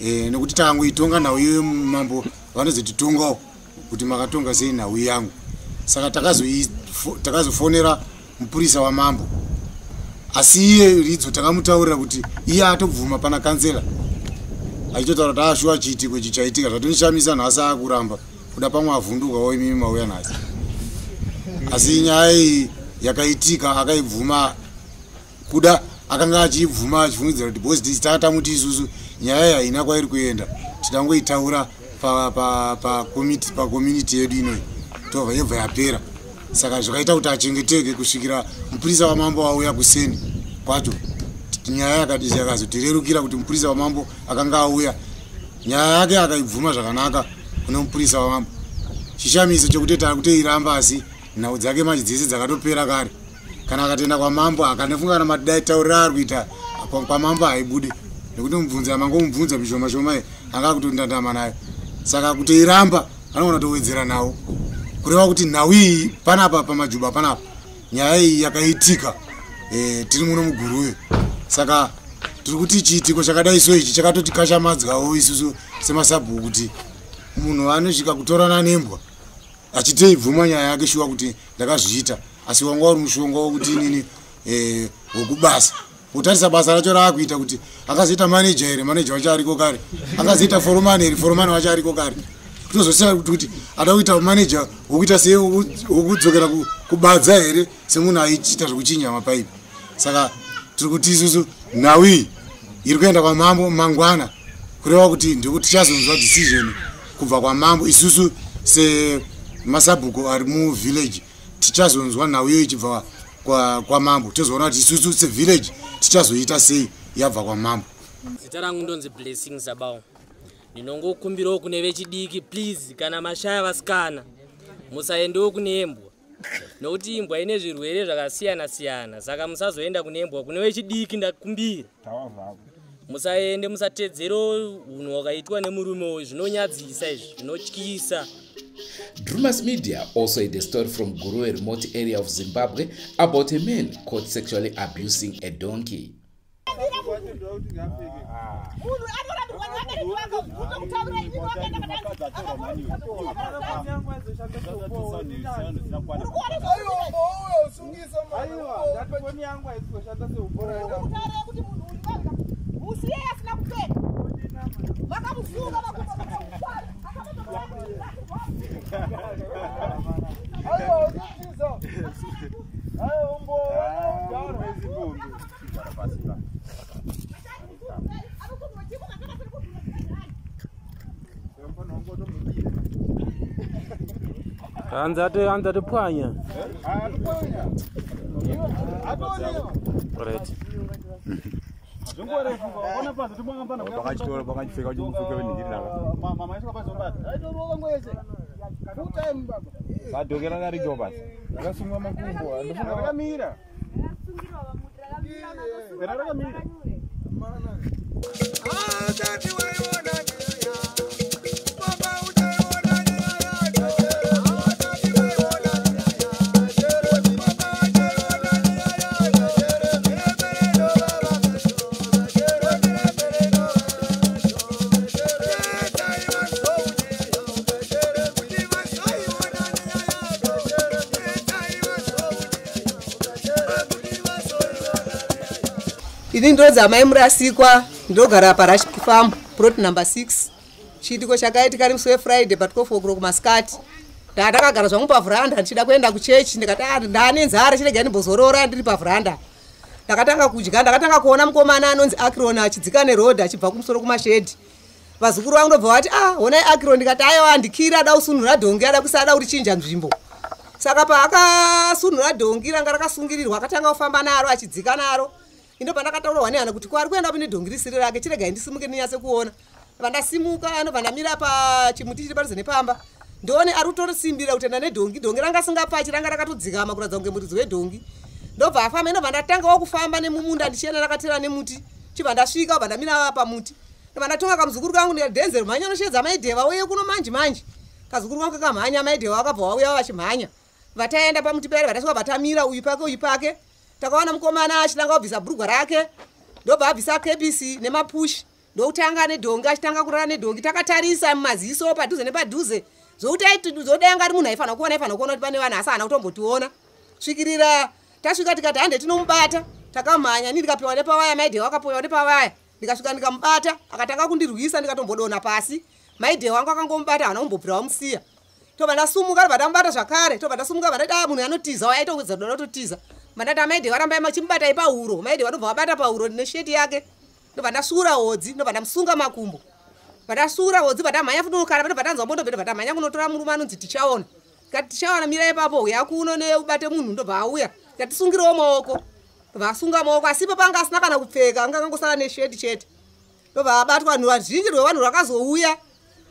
nekuti takangoitonga nhau iyoyo, mambo vanozotitongawo kuti makatonga sei nhau yangu. Saka takazofonera mupurisa wamambo, asi iye Ridzo takamutaurira kuti iye atobvuma pana kansela achitotaura kuti ashuwa chiitiko ichi chaitika. Zvatonishamisa nhasi akuramba kuda, pamwe avhundukawo imimi mauya nhasi. Asi nyaya iyi yakaitika akaibvuma, kuda akanga achiibvuma achifungidzira kuti because tatamuti isusu nyaya iyi haina kwairi kuenda, tidangoitaura pacommunity yedu inoi, tobva yobva yapera. Saka zvakaita kuti achengeteke kusvikira mupurisa wamambo auya kuseni kwacho. Nyaya yakazotirerukira kuti mupurisa wamambo akanga auya, nyaya yake akaibvuma zvakanaka kune mupurisa wamambo. Chishamiso chekuti takutoiramba, asi nhau dzake manje dzese dzakatopera kare. Kana akatoenda kwamambo, akanofunga kana matauriro ari kuita kwamambo haibude, nekuti mubvunza mangomubvunza mishoma shoma anga kutondandama nayo. Saka kutoiramba anogona kutowedzera nhau, kureva kuti nhau iyi panapa pamajuba panapa nyaya iyi yakaitika, tiri muno muGuruve. Saka tiri kuti chiitiko chakadai so ichi chakatotikashamadzwawo isusu semasabhuku, kuti munhu anosvika kutorana nembwa achitoibvuma nyaya yake shuwa kuti ndakazviita, asi wanga uri mushonga wekuti inini wekubasa. Utarisa basa racho raakuita kuti akazoita maneja here, maneja wacho ariko kare, akazoita foromani here, foromani wacho ariko kare. Kutozosiya kuti ada kuita maneja wokuita sei, wokudzokera kubadza here, semunhu aichiita zvekuchinja mapaipi. Saka tiri kuti isusu nhau iyi iri kuenda kwamambo mangwana, kureva kuti ndikuti tichazonzwa decision kubva kwamambo. Isusu semasabhuku ari muvillage tichazonzwa nhau iyo ichibva kwamambo, tozoona kuti isusu sevillage tichazoita sei yabva kwamambo. Zita rangu ndonzi Blessing Zabao. Ndinongokumbirawo kune vechidiki, please, kana mashaya vasikana musaendewo kune imbwa, nokuti imbwa ine zvirwere zvakasiyana siyana. Saka musazoenda kune imbwa. Kune vechidiki ndakumbira musaende, musatedzero unhu hwakaitwa nemurume uyu. Zvinonyadzisa izvi, zvinotyisa. Drewmas Media also had a story from Guruve remote area of Zimbabwe about a man caught sexually abusing a donkey. Anza tipwanya. Right. Ini ndodzi amai Murasikwa, ndogara paRush Farm plot number 6. Chiitiko chakaitika ri musi weFriday pa 12 o'clock masikati. Ndakagara zvangu pavhuranda ndichida kuenda kuchechi, ndikati ndane nzara, chiregai ndimbozorora ndiri pavhuranda. Ndakatanga kudya, ndakatanga kuona mukomana anonzi Akron achidzika nerodhi achibva kumusoro kumashedhi. Vazukuru vangu ndobva vati honai Akron, ndikati aiwa handikiri, ada kusunhura dhongi, ada kusada kurichinja nzvimbo. Saka paakasunhura dhongi ranga rakasungirirwa, akatanga kufamba naro achidzika naro. Ino pandakataurwa nehana kuti kwari kuenda pane dhongi risiri rake, chiregai ndisimuke ndinyatse kuona. Vandasimuka anobva ndamira pachimuti chiri padhuze nepamba, ndoone ari kutorisimbira kuti enda nedhongi. Dhongi ranga singapfachi, ranga rakatodzikama kuratidza kunge muridzi wedhongi. Ndobva afamba, inobva ndatangawo kufamba nemumunda ndichienda ndakatera nemuti, chibva ndasvika obva ndamira pamuti. Ndobva ndatonga kamuzukuru kangu ndikadhenzero mhanya unoshedza Maidheva uye kuno manje manje. Kazukuru kangu kakamhanya, Maidheva vakabva vauya vachimhanya. Vataenda pamuti paya, vatasvika vatamira uyu pake uyu pake. Takaona mukomana achitanga kubvisa bhurugwa rake, ndobva abvisa kepisi nemapushi, ndokutanga nedhongi, achitanga kurara nedhongi. Takatarisa mumaziso padhuze nepadhuze, zvokuti zodai anga ari munhu aifanira kuona, aifanira kuona kuti pane vanhu, asi haana kutombotiona. Svikirira tasvika tikati hande tinomubata, takamhanya, ini ndikapiwa nepawaya, Maidhewa akapiwa nepawaya. Ndikasvika ndikamubata, akatanga kundirwisa, ndikatombodonha pasi. Maidhewa wangu akangomubata, haana kumbobvira wamusiya. Tobva ndasumuka, ndobva ndamubata zvakare, tobva ndasumuka, vandati munhu anotiza, waitowedza kuda kutotiza. Mandati Maidhewa rambai machimubatai pahuro, Maidhewa ndobva vabata pahuro nesheti yake. Ndobva ndasura hodzi, ndobva ndamusunga makumbo. Vandasura hodzi, vandamhanya futi unokara, ndobva ndanzwa moto, ndobva ndamhanya kunotora murume anonzi Tichaona. Ndikati Tichaona mira ipapo, uya kuno neubate munhu, ndobva auya. Ndikati sungirewo maoko. Ndobva asunga maoko, asi ipapo anga asina kana kupfeka, anga akangosara nesheti chete. Ndobva abatwa, vanhu vazhinji rwevanhu rwakazouya.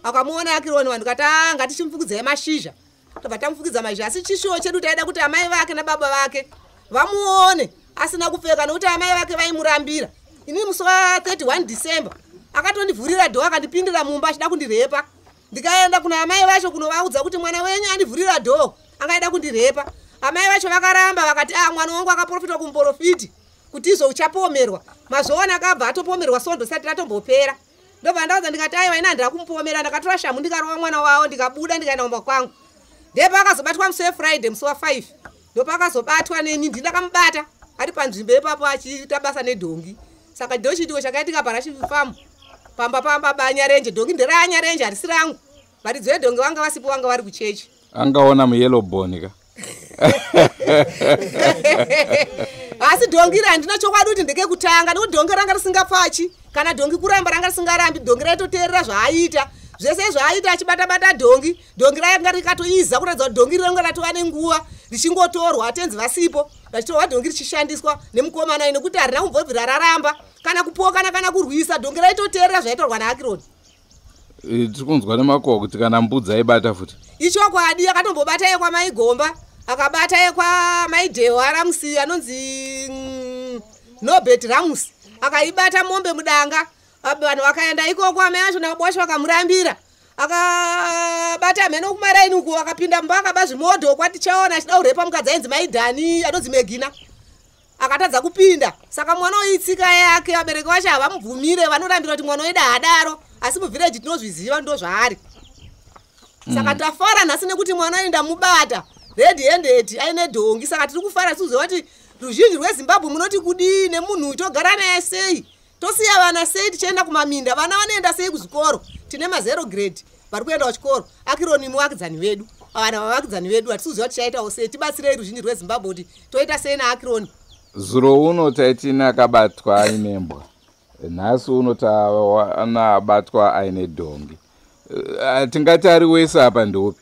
Akamuona Akironi, vanhu ndikati ngatichimufukidzai mashizha. Ndobva tamufukidza mashizha, asi chishuwo chedu taida kuti amai vake nababa vake vamuone asina kupfeka, nokuti amai vake vaimurambira. Ini musi wa 31 December akatondivhurira dhoo, akandipindira mumba achida kundirepa. Ndikaenda kuna amai vacho kunovaudza kuti mwana wenyu andivhurira dhoo, angaida kundirepa. Amai vacho vakaramba, vakati mwana wangu akaprofitwa kumuprofiti kuti izvo uchapomerwa. Mazoona akabva atopomerwa sondo sati ratombopera. Ndobva ndaudza ndikati aiwa ini handina kumupomera. Ndakatora shamu ndikarova mwana wavo, ndikabuda ndikaenda kumba kwangu. Ndipo akazobatwa musi weFriday musi wa5. Ndopakazobatwa neni, ndinakamubata ari panzvimbo ipapo achiita basa nedhongi. Saka ndochiitiko chakaitika paRush Farm pamba pamba baNyarenje. Dhongi nderaNyarenje, harisi rangu. Varidzi vedhongi vanga vasipo, vanga vari kuchechi. Angaona muyellow bone ka. Asi dhongi iri handina chokwadi kuti ndekekutanga, nekuti dhongi ranga risingapfachi, kana dhongi kuramba ranga risingarambi. Dhongi raitoteerera zvaaita zvese zvaaita, achibata-bata dhongi. Dhongi ranga rikatoiza kuratidza kuti dhongi ranga ratova nenguva richingotorwa, atenzi vasipo, vachitorwa dhongi richishandiswa nemukomana uyu, nekuti harina kumbobvira raramba kana kupokana kana kurwisa. Dhongi raitoteerera zvaitorwa naAkironi. Tiri kunzwa nemakuhwa kuti kana mbudzi aibata futi. Ichokwadi, akatombobata yekwaMaigomba, akabata yekwaMaidhewa Ramusi anonzi Nobert Ramusi, akaibata mombe mudanga. Vanhu vakaenda ikoko, amai vacho nababa vacho vakamurambira. Akabata mheno kumaraini uku, akapinda mumba akaba zvimodho kwatichaona achida kurepa mukadzi ainzi Maidhani anonzi Megina. Akatadza kupinda. Saka mwana uyu itsika yake, vabereki vacho havamubvumire, vanorambira kuti mwana wedu haadaro, asi muvhireji tinozviziva ndo zvaari. Saka tafara nhasi nekuti mwana uyu ndamubata red handed aine dhongi. Saka tiri kufara tichiziva kuti ruzhinji rweZimbabwe munoti kudii nemunhu uyu, togara naye sei, tosiya vana sei tichienda kumaminda, vana vanoenda sei kuzvikoro. Tine mazero grade vari kuenda kuchikoro, Akironi muvakidzani vedu, vana vavakidzani vedu, hatisi kuziva tichaitawo sei. Tibatsirei ruzhinji rweZimbabwe kuti toita sei naAkironi. Zuro uno taitini akabatwa aine mbwa, nhasi uno tawana abatwa aine dhongi. Tingati ari wese apa ndopi?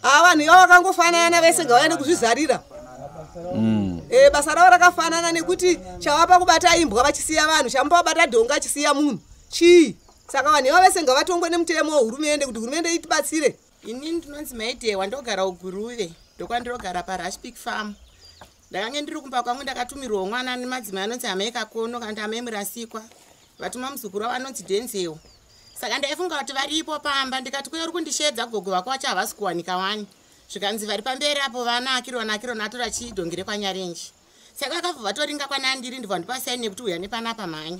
Vanhu ivavo vakangofanana vese, ngavaende kuzvizarira. Basa ravo rakafanana nekuti chavapa kubata imbwa vachisiya vanhu, chamupa kubata dhongi achisiya munhu chii? Saka vanhu ivavo vese ngavatongwe nemutemo wehurumende kuti hurumende itibatsire. Inini ndinonzi Maidewa, ndogara uGuruve, ndokwandinogara paRashpik Farm. Ndakange ndiri kumba kwangu, ndakatumirwawo mwana nemadzimai anonzi Amai Kakono kana kuti Amai Murasikwa, vatuma muzukuru wavo anonzi Denzewo. Saka ndaifunga kuti varipo pamba, ndikati kuyo uri kundishedza gogo vako vacho havasi kuwanika wani. Zvikanzi vari pamberi apo vana Akirona, Akirona atora chidhongi rekwaNyarenji. Saka akabva vatoringa kwanandiri, ndibva ndipa saini yekuti uya nepanapa mhanya.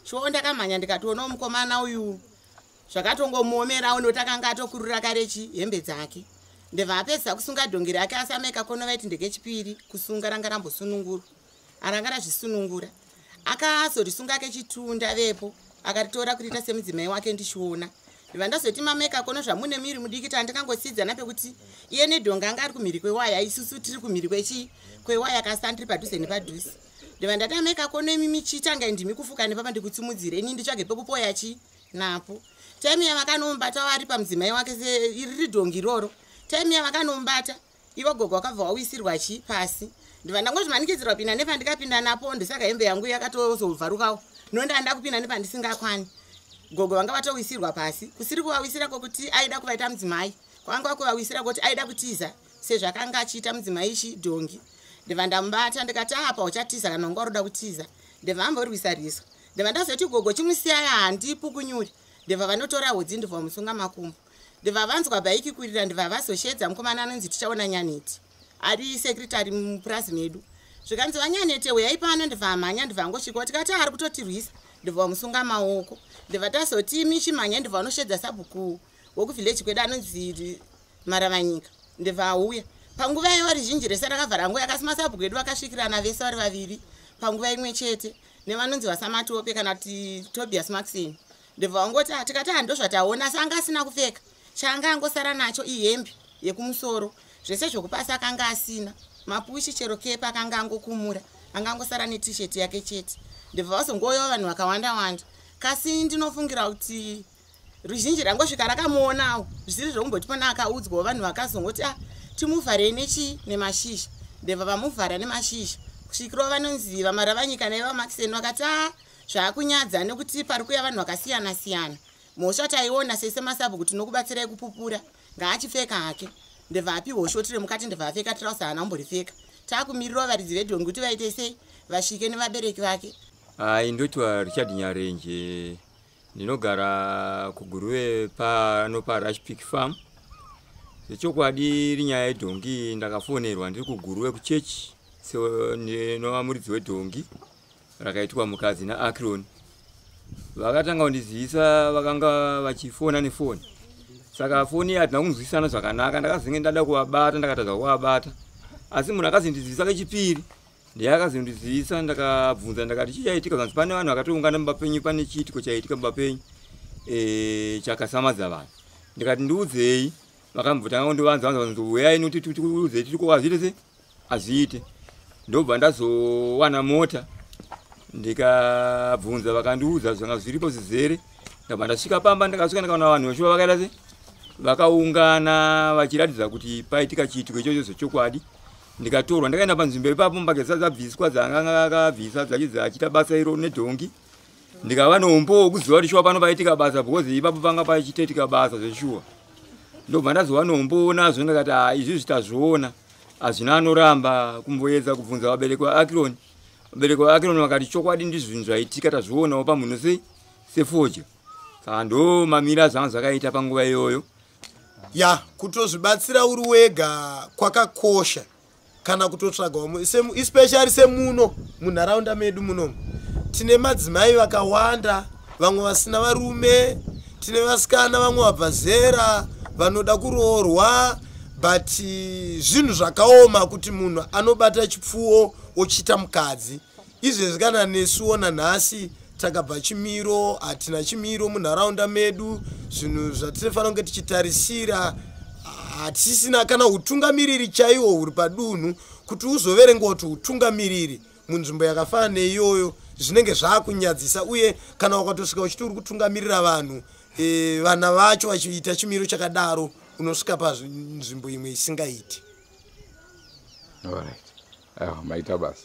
Chiwo ndakamhanya ndikationawo mukomana uyu zvakatongomuomerawo nekuti akanga atokurura kare chi hembe dzake. Ndibva apedzisa kusunga dhongi rake, asi Amai Kakono vaiti ndekechipiri kusunga, ranga rambosunungurwa, aranga razvisunungura. Akazorisunga kechitunda vepo, akaritora kuriita semudzimai wake ndichiona. Ndibva ndazoti Mamai Kakono zvamune miri mudiki tandikangosidzana pekuti iye nedhongi anga ari kumhiri kwewaya, isusu tiri kumhiri kwechi kwewaya, kasi andiri padhuze nepadhuze. Ndibva ndati Amai Kakono imi michitanga ndimi kufuka nepapa ndikutsimudzire ini nditsvage pekupoya chi napo. Taimi yavakanomubata vari pamudzimai wake iri dhongi iroro, taimi yavakamubata ivo gogo vakabva vawisirwa chi pasi. Ndibva ndangozvimanikidzirwa kupinda nepandikapinda napo, ndosaka hembe yangu yakatozobvarukawo nonda kupinda nepandisingakwani. Gogo vanga vatowisirwa pasi, kusiri kuvawisira kwokuti aida kuvaita mudzimai, kwanga kuvawisira kuti aida kutiza sezvakanga achiita mudzimai chi dhongi. Ndibva ndamubata ndikati apa uchatiza kana wanga uroda kutiza. Ndibva amborwisa rwiswa. Ndibva ndazoti gogo chimusiyai handipukunyuri. Ndibva vanotora hodzi ndibva vamusunga makumbo. Ndibva vanzwa bhaiki kurira, ndibva vazoshedza mukomana anonzi Tichaona Nyaneti ari sekretari mupurazi medu. Zvikanzi vaNyanete uyai pano, ndibva amhanya, ndibva angosvika tikati ari kutotirwisa, ndibva vamusunga maoko. Ndibva tazoti michimhanya, ndibva vanoshedza sabhuku wekuvhileji kwedu anonzi Maravanyika, ndibva auya. Panguva iyo rizhinji rese rakabva ranguya, kasi masabhuku edu vakasvikirana vese vari vaviri panguva imwe chete nevanonzi vaSamatope kana kuti Tobias Maxin. Ndibva vangoti tikati handozvataona, asi anga asina kupfeka, chaanga angosara nacho ihembe yekumusoro, zvese zvokupasi akanga asina, mapushi chero kepa akanga angokumura, anga angosara netisheti yake chete. Ndibva vazongoyawo vanhu vakawanda wanda, kasi ndinofungira kuti ruzhinji rangosvika rakamuonawo zvisiri zvokumboti pana akaudzwawo vanhu vakazongoti timuvharei nechi nemashizha. Ndibva vamuvhara nemashizha kusvikirawo vanonzi vaMaravanyika naiva Maxen vakati zvakunyadza nekuti pari kuuya vanhu vakasiyana siyana, mhosva taiona sese masabhuku tinokubatsirai kupupura, ngaachipfeka hake. Ndibva apiwa shoti remukati, ndibva apfeka tirauzi haana kumboripfeka. Takumirirawo varidzi vedhongi kuti vaite sei vasvike nevabereki vake. Ai ndotwa Richard Nyarenje, ndinogara kuGuruve pano paRashpik Farm. Sechokwadi iri nyaya yedhongi ndakafonerwa ndiri kuGuruve kuchechi ndinova muridzi wedhongi rakaitwa mukadzi naAkironi. Vakatanga kundizivisa vakanga vachifona nefoni, saka foni iyi hatina kunzwisana zvakanaka. Ndakazenge ndada kuvabata ndakatadza kuvabata, asi munhu akazondizivisa kechipiri ndiye akazondizivisa. Ndakabvunza ndakati chii chaitika, zvanzi pane vanhu vakatoungana mumba penyu, pane chiitiko chaitika mumba penyu chakasamadza vanhu. Ndikati ndiudzei, vakambotanga kundivanza vanza vanzi uyai nekuti tikuudzei tiri kuazviite sei azviite. Ndobva ndazowana mota ndikabvunza, vakandiudza zvanga zviripo zvizere. Ndabva ndasvika pamba, ndakasvika ndikaona vanhu veshuwa vakaita sei vakaungana vachiratidza kuti paitika chiitiko ichocho zvechokwadi. Ndikatorwa ndakaenda panzvimbo ipapo, mbageza dzabviswa dzanga akabvisa dzachi achiita basa iro nedhongi. Ndikava neumbowo wekuziva kuti shuwa pano paitika basa, because ipapo panga pachitoitika basa zveshuwa. Ndobva ndazova neumbowo nazvo, ndakati izvizvi tazviona, hazvina anoramba. Kumboedza kubvunza vabereki vaAkironi, vabereki vaAkironi vakati chokwadi ndizvo zvinhu zvaitika, tazvionawo pamunhu sei sefodya. Saka ndo mamira zvanga zvakaita panguva iyoyo. Ya, kutozvibatsira uri wega kwakakosha, kana kutotsvaga especially semuno munharaunda medu munomu tine madzimai vakawanda, vamwe vasina varume, tine vasikana vamwe vabva zera vanoda kuroorwa, but zvinhu zvakaoma kuti munhu anobata chipfuwo ochiita mukadzi. Izvezvi kana nesuwo nanhasi takabva chimiro, hatina chimiro munharaunda medu. Zvinhu zvatinofanira kunge tichitarisira hatisisina, kana utungamiriri chaiwo huri padunhu kuti uzoverengwa kuti utungamiriri munzvimbo yakafanana neiyoyo zvinenge zvaakunyadzisa. Uye kana ukatosvika uchiti uri kutungamirira vanhu, vana vacho vachiita chimiro chakadaro, unosvika panzvimbo imwe isingaiti. Alright, maita basa.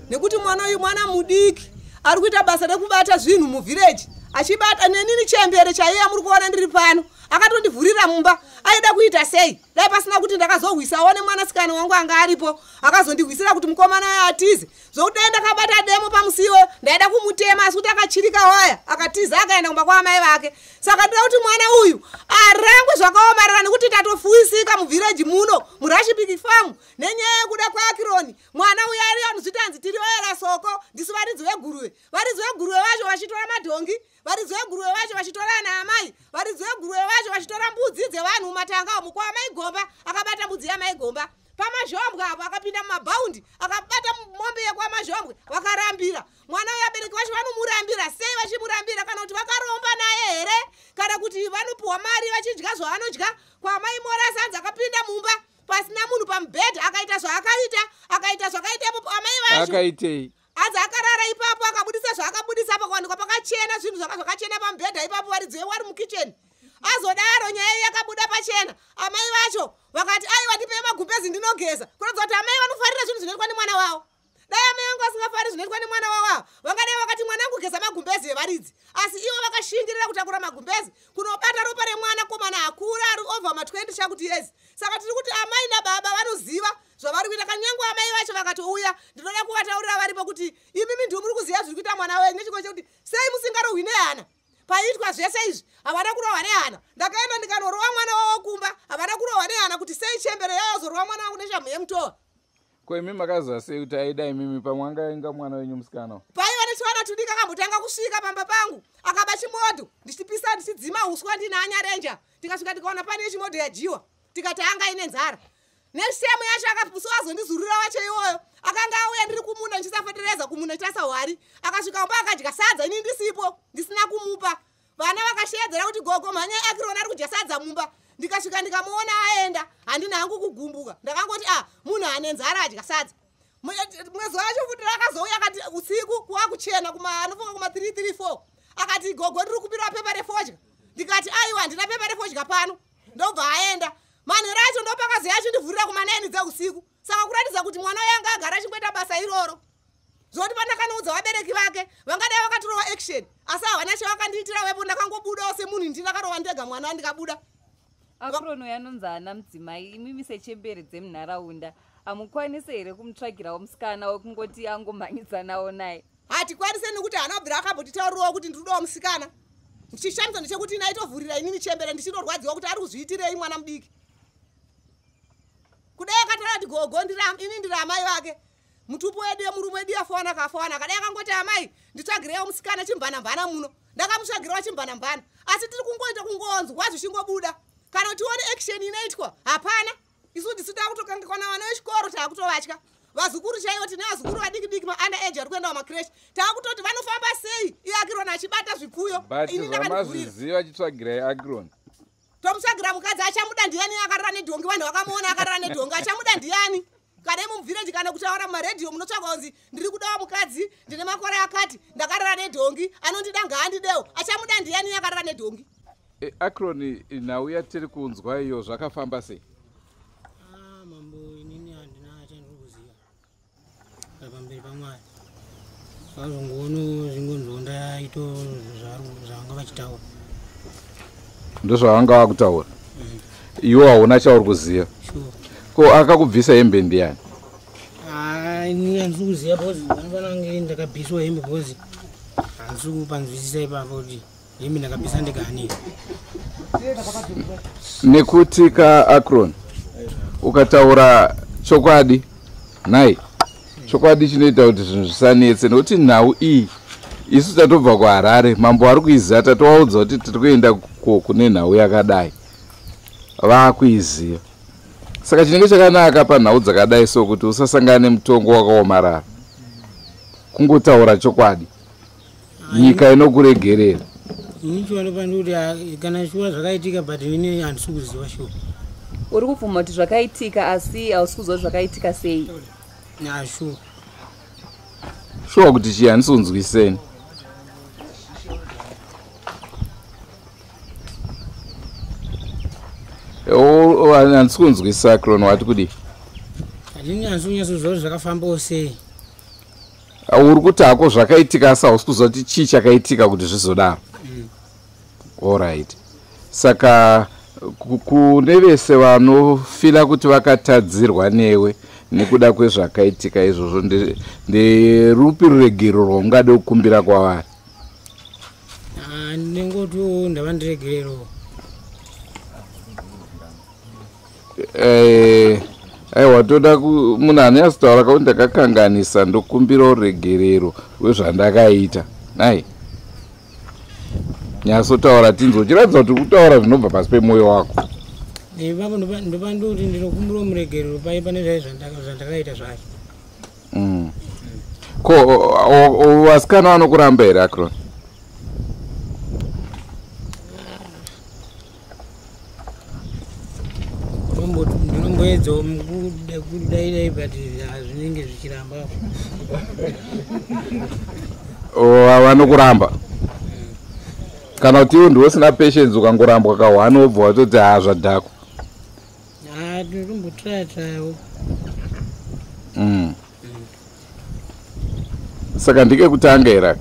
Nekuti mwana uyu mwana mudiki ari kuita basa rekubata zvinhu muvhireji, achibata nenini chembere chaiya muri kuona ndiri pano, akatondivhurira mumba. Aida kuita sei? Dai pasina kuti ndakazohwisawo nemwanasikana wangu anga aripo, akazondihwisira kuti mukomana uyo atize. Zvokuti dai ndakabata demo pamusiwo ndaida kumutema, asi kuti akachirika waya akatiza akaenda kumba kwaamai vake. Saka ndoda kuti mwana uyu arangwe zvakaomarara, nekuti tatofuwisika muvhireji muno muRashipiki Farm nenyaya yekuda kwaAkironi. Mwana uyu ari anozvitanzi tiri vaera soko, ndisu varidzi veguruve. Varidzi veguruve vacho vachitora madhongi, varidzi veguruve vacho vachitora ana amai, varidzi veguruve vacho vachitora mbudzi dzevanhu mumatanga umu. Kwaamai Gomba akabata mbudzi yamai Gomba, pamazhombwe apo akapinda mumabhaundi akabata mombe yekwamazhombwe, vakarambira mwana uyu. Abereki vacho vanomurambira sei? Vachimurambira kana kuti vakaromba naye here, kana kuti vanopiwa mari vachidya zvavanodya? Kwamai Morasanzi akapinda mumba pasina munhu pamubhedha akaita zvaakaita, akaita zvakaita ipopo. Amai vacho akaitei? Adzi akarara ipapo akabudisa zvaakabudisa, pakawanikwa pakachena, zvinhu zvanga zvakachena pamubhedha ipapo, varidzi vari mukicheni. Azodaro nyaya iyi yakabuda pachena. Amai vacho vakati aiwa, ndipei magumbezi ndinogeza, kuratidza kuti amai vanofarira zvinhu zvinoitwa nemwana wavo. Dai amai vangu vasingafariri zvinoitwa nemwana wavo ava, vangadai vakati mwanangu geza magumbezi evaridzi, asi ivo vakashingirira kutakura magumbezi kunobata ropa remwana komana akura ari over ma20 chakuti years. Saka tiri kuti amai nababa vanoziva zvavari kuita. Kanyange amai vacho vakatouya, ndinoda kuvataurira varipo kuti imimi ndiwo muri kuziva zviri kuita mwana wenyu, nechiko chekuti sei musingarohwi nehana paitwa zvese izvi? Havana kurohwa nehana. Ndakaenda ndikanorova mwana wavo kumba, havana kurohwa nehana, kuti sei chembere yayozorova mwana wangu neshamhu yemutowa? Ko imi makaziva sei kuti aida imimi? Pamwe angainga mwana wenyu musikana. Paiva nechiwana tudiki, akambotanga kusvika pamba pangu akaba chimodho, ndichipisa ndichidzima uswa ndina anyarenja, tikasvika tikaona pane chimodho yadyiwa, tikati anga ine nzara. Next time yacho akapuso azondizurira wacho iwoyo, akanga auya ndiri kumunda ndichisafetereza kumunda ndichitasa hwari, akasvika mumba akadya sadza ini ndisipo, ndisina kumupa. Vana vakashedzera kuti gogo mhanya, Akirona ari kudya sadza mumba. Ndikasvika ndikamuona aenda. Handina hangu kugumbuka, ndakangoti a munhu ane nzara adya sadza. Mwezi wacho futi rakazouya akati usiku kuwa kuchena kuma anofunga kuma 3 3 4, akati gogo ndiri kupirawo pepa refodya. Ndikati aiwa, handina pepa refodya pano. Ndobva aenda. Manheru acho ndopakazoya achindivhurira kuma9 dzeusiku. Saka kuratidza kuti mwana uyo anga agara achingoita basa iroro, zvoti pandakanoudza vabereki vake vangadai vakatorova action, asi havana chavakandiitira vepo. Ndakangobudawo semunhu, ndi ndakarova ndega mwana ndikabuda. Akrono yanonzi ana mudzimai, imimi sechembere dzemunharaunda hamukwanisi here kumutsvagirawo musikana wekungoti angomhanyidzanawo naye? Hatikwanise nekuti haana kubvira akambotitaurirawo kuti ndiri musikana. Chishamiso ndechekuti ina aitovhurira inini chembere ndichitorwadziwa kuti ari kuzviitirei mwana mudiki. Kudai akataura kuti gogo ini ndiri amai vake, mutupo wedu yemurume wedu yafawana kafawana, kadai akangoti amai nditsvagireiwo musikana chimbanambana muno, ndakamutsvagirawo chimbanambana. Asi tiri kungoita kungonzwa zvichingobuda, kana tione action inoitwa hapana. Isu ndisu takutokangakwana vana vechikoro, taakutovatya vazukuru chaivo. Tine vazukuru vadiki diki maunda age vari kuenda kumakreshi, taakutoti vanofamba sei iye Akirona achibata zvipfuyo? But Ini ndakandivhurira. Zvamazviziva, chitsvagirai Akironi. Tomutsvagira mukadzi achamuda ndiani? Akarara nedhongi, vanhu vakamuona akarara nedhongi, achamuda ndiani? Kana imumuvhireji kana kutaura mumaredhiyo munotsvagwa kunzi ndiri kudawo mukadzi, ndine makore akati, ndakarara nedhongi, anondida ngaandidewo. Achamuda ndiani akarara nedhongi? Akron, nhau yatiri kunzwa iyo zvakafamba sei? Ah, mambo, inini handina chandiri kuziva pamberi pamwari. Vazongoona zvingonzonda ito zvavanga vachitaura. Ndozvavanga vakutaura, iwe hauna chauri kuziva? Sure. Ko akakubvisa hembe ndiani? Ah, ini handisi kuziva because vanofanira kunge ndakabviswa hembe, because handisi kupanzwisisa ipapo kuti Hembe ndakapisa ndikaanika. Nekuti ka Akron ukataura chokwadi nhai, chokwadi chinoita kuti zvinhu zvisanetse, nekuti nhau iyi isu tatobva kuHarare, mambo ari kuiziva, tatovaudza kuti tiri kuenda kune nhau yakadai, vaakuiziva. Saka chinenge chakanaka panhau dzakadai so kuti usasangana nemutongo wakaomarara, kungotaura chokwadi, nyika inokuregerera. Ini chiwano pandikuti kana shuwa zvakaitika, but ini handisi kuziva shuwa. Uri kubvuma kuti zvakaitika asi hausi kuziva zvakaitika sei? Shuwa. Shuwa kuti chii? Handisi kunzwiseni. Handisi kunzwisa Akron, wati kudii? Handini handisi kunyatsoziva kuti zvakafambawo sei. Uri kuti hako zvakaitika asi hausi kuziva kuti chii chakaitika kuti zvizodaro. Alright, saka kune vese vanofila kuti vakatadzirwa newe nekuda kwezvakaitika izvozvo, nderupi ruregero rwaungade kukumbira kwavari? Ndingotiwo ndava ndiregerero. Aiwa, toda munhu anonyatsotaura kakuti ndakakanganisa, ndokumbira ruregerero rwezvandakaita. Nai, nyatsotaura tinzwe, uchiratidza kuti uri kutaura zvinobva pasi pemwoyo wako. Ipapo ndopandoti ndinokumbira muregerero pai pane zvai zvandakaita zvacho. Ko vasikana vanokuramba here, Akron? Ndinomboedzawo kudaidai, but zvinenge zvichiramba. Vanokuramba kana kuti iwe ndiwe usina patience, ukangorambwa kahwani wobva watoti haa, zvadhakwa? Tinotombotraya-trayawo. Saka ndikekutanga here?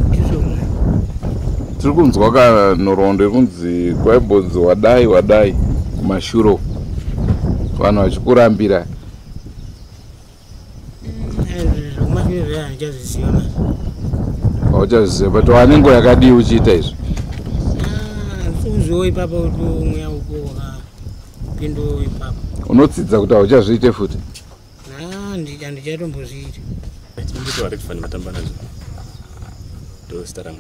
Ndizvozvo. Tiri kunzwa kanhoroondo yekunzi kwaimbonzi wadai wadai kumashure uku, vanhu vachikurambira. Zvokumashure zvayo handichazviziva mani. Hauchazviziva, but wane nguva yakadii uchiita izvi? Handisi ipapo kuti mweya uko wakapindawo ipapo. Unotsidza kuti hauchazviite futi? Handichatombozviita. Ndito Rekfan Matambanadzo, ndo zita rangu.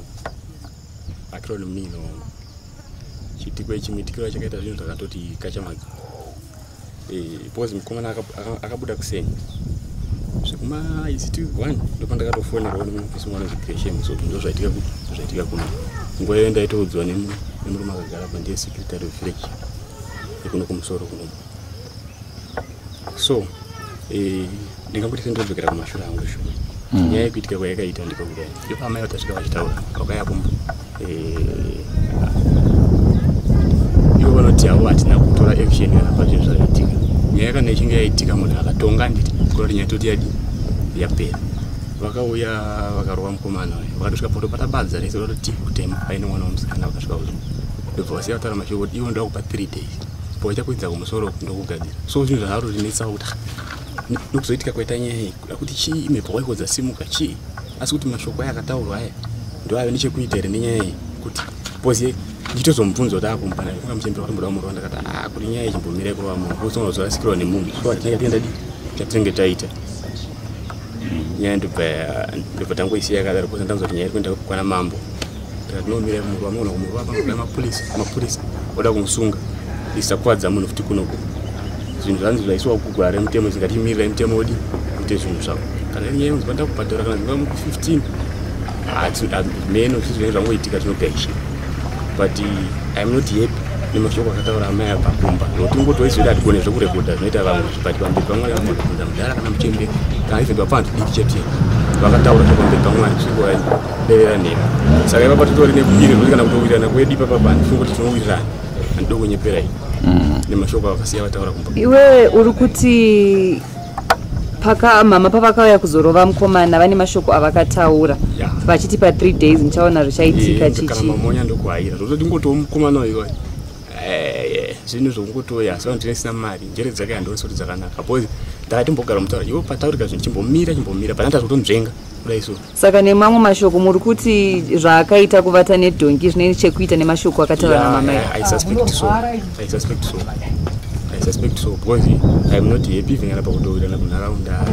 Akron munin'ina wangu. Chiitiko ichi, muitikiro chakaita zvinhu zvakatoti kachamadzo, because mukomana akabuda kuseni zvekuma isiti 1, ndopandakatofonerwa nemufisi mwana Gresham. So ndo zvaitika zvaitika kuno. Nguva iyo ndaitoudzwa nemurume akagara pa, ndiye secretary of village yekuno kumusoro kuno. So ndingangoti sendodzokera kumashure angu shuwa. Nyaya yekuitika kwayakaita ndiko kudai, ndipo amai vatasvika vachitaura vakauya kumba. Ivo vanoti havo hatina kutora action kana pazvinhu zvakaitika. Nyaya kana ichinge yaitika, munhu akatonga, handiti kuda kuti nyaya toti yadi yapera. Vakauya vakarova mukomana uyu, vakatosvika pakutobata badza rese vatoti kutema paine mwana wemusikana. Vakasvika kuzo ndobva vasiya vataura mashoko kuti ivo ndokupa 3 days pavachakwidza kumusoro ndokugadzira. So zvinhu zvakarotinetsawo kuti nokuzoitika kwaita nyaya iyi, kuda kuti chii, mhepo waiko dzasimuka chii, asi kuti mashoko aya akataurwa aya ndo ave nechekuita here nenyaya iyi? Kuti because ndichitozomubvunza kuti akumupana kunga muchembera watomboda kumurova, ndakati a kuti nyaya ichimbomirai kurova munhu, because unozorasikirwa nemunhu. So hatinenge tienda di chatinenge taita nyaya, ndobva tangoisiya yakadaro, because ndanzwa kuti nyaya iri kuenda kwana mambo. Tikati nomirai kumurova, muona kumurova pangoda mapurisa oda kumusunga, isakuvadza munhu futi kunoko. Zvinhu zvanzi zvaiswa kugwara remutemo, zingatimirira mutemo odi kuite zvinhu zvavo. Kana iri nyaya yonzi vanoda kubhadhara kana zvinga 15 meno, zvinhu zvinenge zvangoitika tinogaishira, but I am not happy nemashoko akataura amai abva kumba, nokuti ngoti waizoida hatigone zvekurekodha zvinoita vamwe, but pamberi pamwari vanogona kubvunza mudhara kana muchembere kana even vapfanhu tudiki chete vakataura zvepamberi pamwari zvingovarevera nhema. Saka ipapa titori nebiri rekuti kana kutowirirana kwedu ipapa handifungi kuti tinowirirana, handidi kunyeperai nemashoko avakasiya vataura kumba. Iwe uri kuti paka mama pavakauya kuzorova mukomana, vane mashoko avakataura vachiti pa 3 days ndichaona zvichaitika. Kana chichi mamonya ndokuhaira zvototi ngotiwo mukomana uyu zvinhu zvokungotoya, asi vanhu tinesina mari, njere dzake handionesi kuti dzakanaka, because Ndakatimbogara mutaura iwo pataurika zvinhu, chimbomira chimbomira, pana kutonzvenga kudai so. Saka nemamwe mashoko muri kuti zvaakaita kuvata nedhongi zvine chekuita nemashoko akataura namamai? I suspect so, I suspect so, I suspect so, because I'm not happy even kana pakutowirirana kunharaunda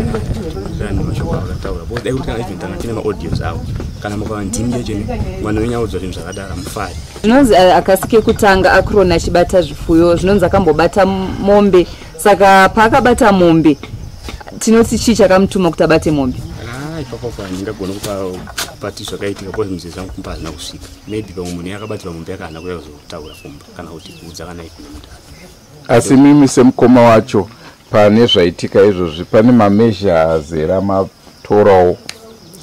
nemashoko akataura, because dai kuti kana even tanga tine maaudios avo, kana mukava ndimi chechene mwana wenyu audzwa zvinhu zvakadaro, mufari. Zvinonzi akasi kekutanga akurona achibata zvifuyo. Zvinonzi akambobata mombe. Saka paakabata mombe, tinoti chii chakamutuma kuti abate mombe? Ah, ipapo handingagona kupati zvakaitika, because muzezi wangu kumba hazina kusvika. Maybe pamwe munhu yakabatirwa mombe yake haana kuuya kuzotaura kumba kana kuti kuudza kana ikune mudhara. Asi mimi semukoma wacho, pane zvaitika izvozvi, pane mameasures here amatorawo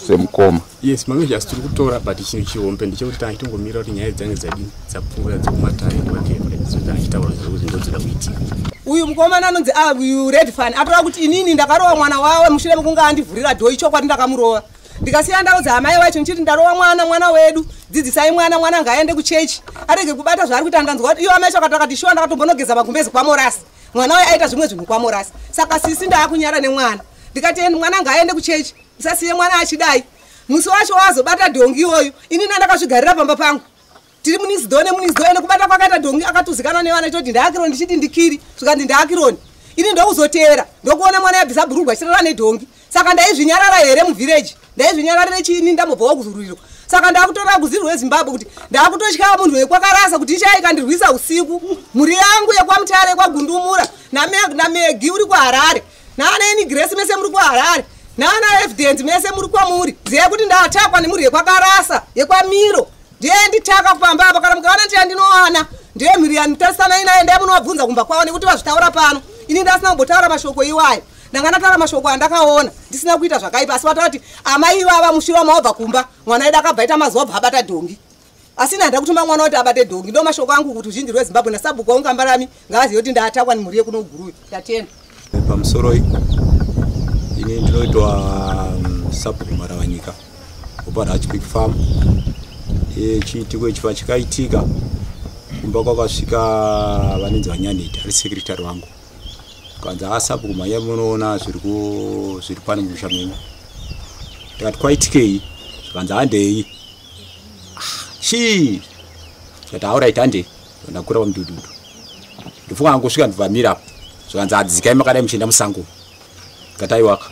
semukoma? Yes, mameasures tiri kutora, but chinhu chihombe ndechekuti tanga chitongomira kuti nyaya dzange dzadini, dzapfuura dzekumatare, whatever, so tanga chitaura zvekuti ndodzida kuitika. Uyu mukomana anonzi uyu Red Fan atora kuti inini ndakarova mwana wawe mushure mekunge andivhurira door. Ichokwadi, ndakamurova, ndikasiya ndaudza amai wacho ndichiti ndarova mwana, mwana wedu, dzidzisai mwana, mwana ngaaende kuchechi arege kubata zvaari kuita. Ndanzwa kuti iyo amai chacho akati shuwa, ndakatombonogeza magumbezi kwamorasi, mwana uyu aita zvimwe zvinhu kwamorasi. Saka sisi ndaakunyara nemwana, ndikati mwana ngaaende kuchechi, usasiye mwana achidai. Musi wacho wazobata dhongi iwoyo, inini ndakazvigarira pamba pangu, tiri munizido nemunizido, ende kubata kwakaita dhongi akatuzikana nevana choti ndaakironi, ndichiti ndikiri, zvikanzi ndaakironi. Ini ndokuzoteera, ndokuona mwana yabvisa bhurugwa achirara nedhongi. Saka ndaizvinyarara here muvhireji? Ndaizvinyararire chiini? Ndambobvawo kuzururiro. Saka ndakutora kuzivi rweZimbabwe kuti ndakutotya munhu wekwakarasa kuti ichaikandirwisa usiku. Mhuri yangu yekwaMutare, yekwaGundumura, naMegi uri kuHarare, naanaini Grace, mese muri kuHarare, naana Evidence, mese muri kwamuri, ziyai kuti ndatakwa nemhuri yekwakarasa, yekwamiro. Ndiye nditaka pamba apa. Kana mukaona ndiya ndinowana, ndiye mhuri yanitarisana naye, ndai munovabvunza kumba kwavo, nekuti vazvitaura pano, ini ndasina kumbotaura mashoko iwayo. Ndanga ndataura mashoko andakaona, ndisina kuita zvakaipa. Asi vataura kuti amai ivava mushure mawabva kumba, mwana wedu akabva aita mazuva abva abata dhongi, asi ini handida kutuma mwana kuti abate dhongi. Ndo mashoko angu kuti ruzhinji rweZimbabwe nasabhuku waungambarami ngaazive kuti ndatakwa nemhuri yekuno Guruve. Ndatenda. Pamusoro, ini ndinoitwa sabhuku Maravanyika wepaRashpick Farm. Chiitiko ichi pachikaitika, kumba kwakasvika vanenzi vanyaneti ari secretary wangu, kanzi, "Asabhuku, mhanya munoona zviri pano mumusha menyu." Ndikati, "Kwaitikei?" Zvikanzi, "Handei." "Chii?" Ndikati, "Alright, handei." Ndakura pamudhudhudhu, ndifunga angosvika, ndibvamira, zvikanzi, "Adzikai makadai muchienda musango." Ndikati, "Aiwaka,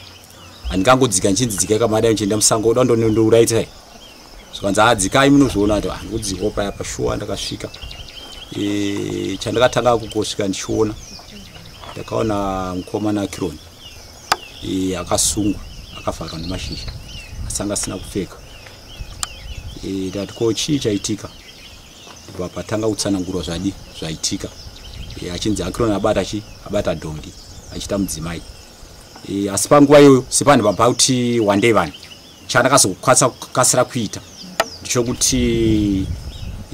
handingangodzika nchinzi dzikai kamadai muchienda musango, uda ndondouraitai." Zvikanzi, "Adzikai munozviona." Kuti handikudzikawo paya pashuwa. Ndakasvika, chandakatanga kungosvika ndichiona, ndakaona mukomana Kironi akasungwa, akavharwa nemashizha, asi anga asina kupfeka. Ndikati, "Ko chii chaitika?" Ndibva patanga kutsanangurwa zvadi zvaitika, achinzi Akironi abata chi abata dhongi achiita mudzimai. Asi panguva iyoyo sepanhu pamba kuti wandei vanhu, chandakazokwanisa kukasira kuita ndechekuti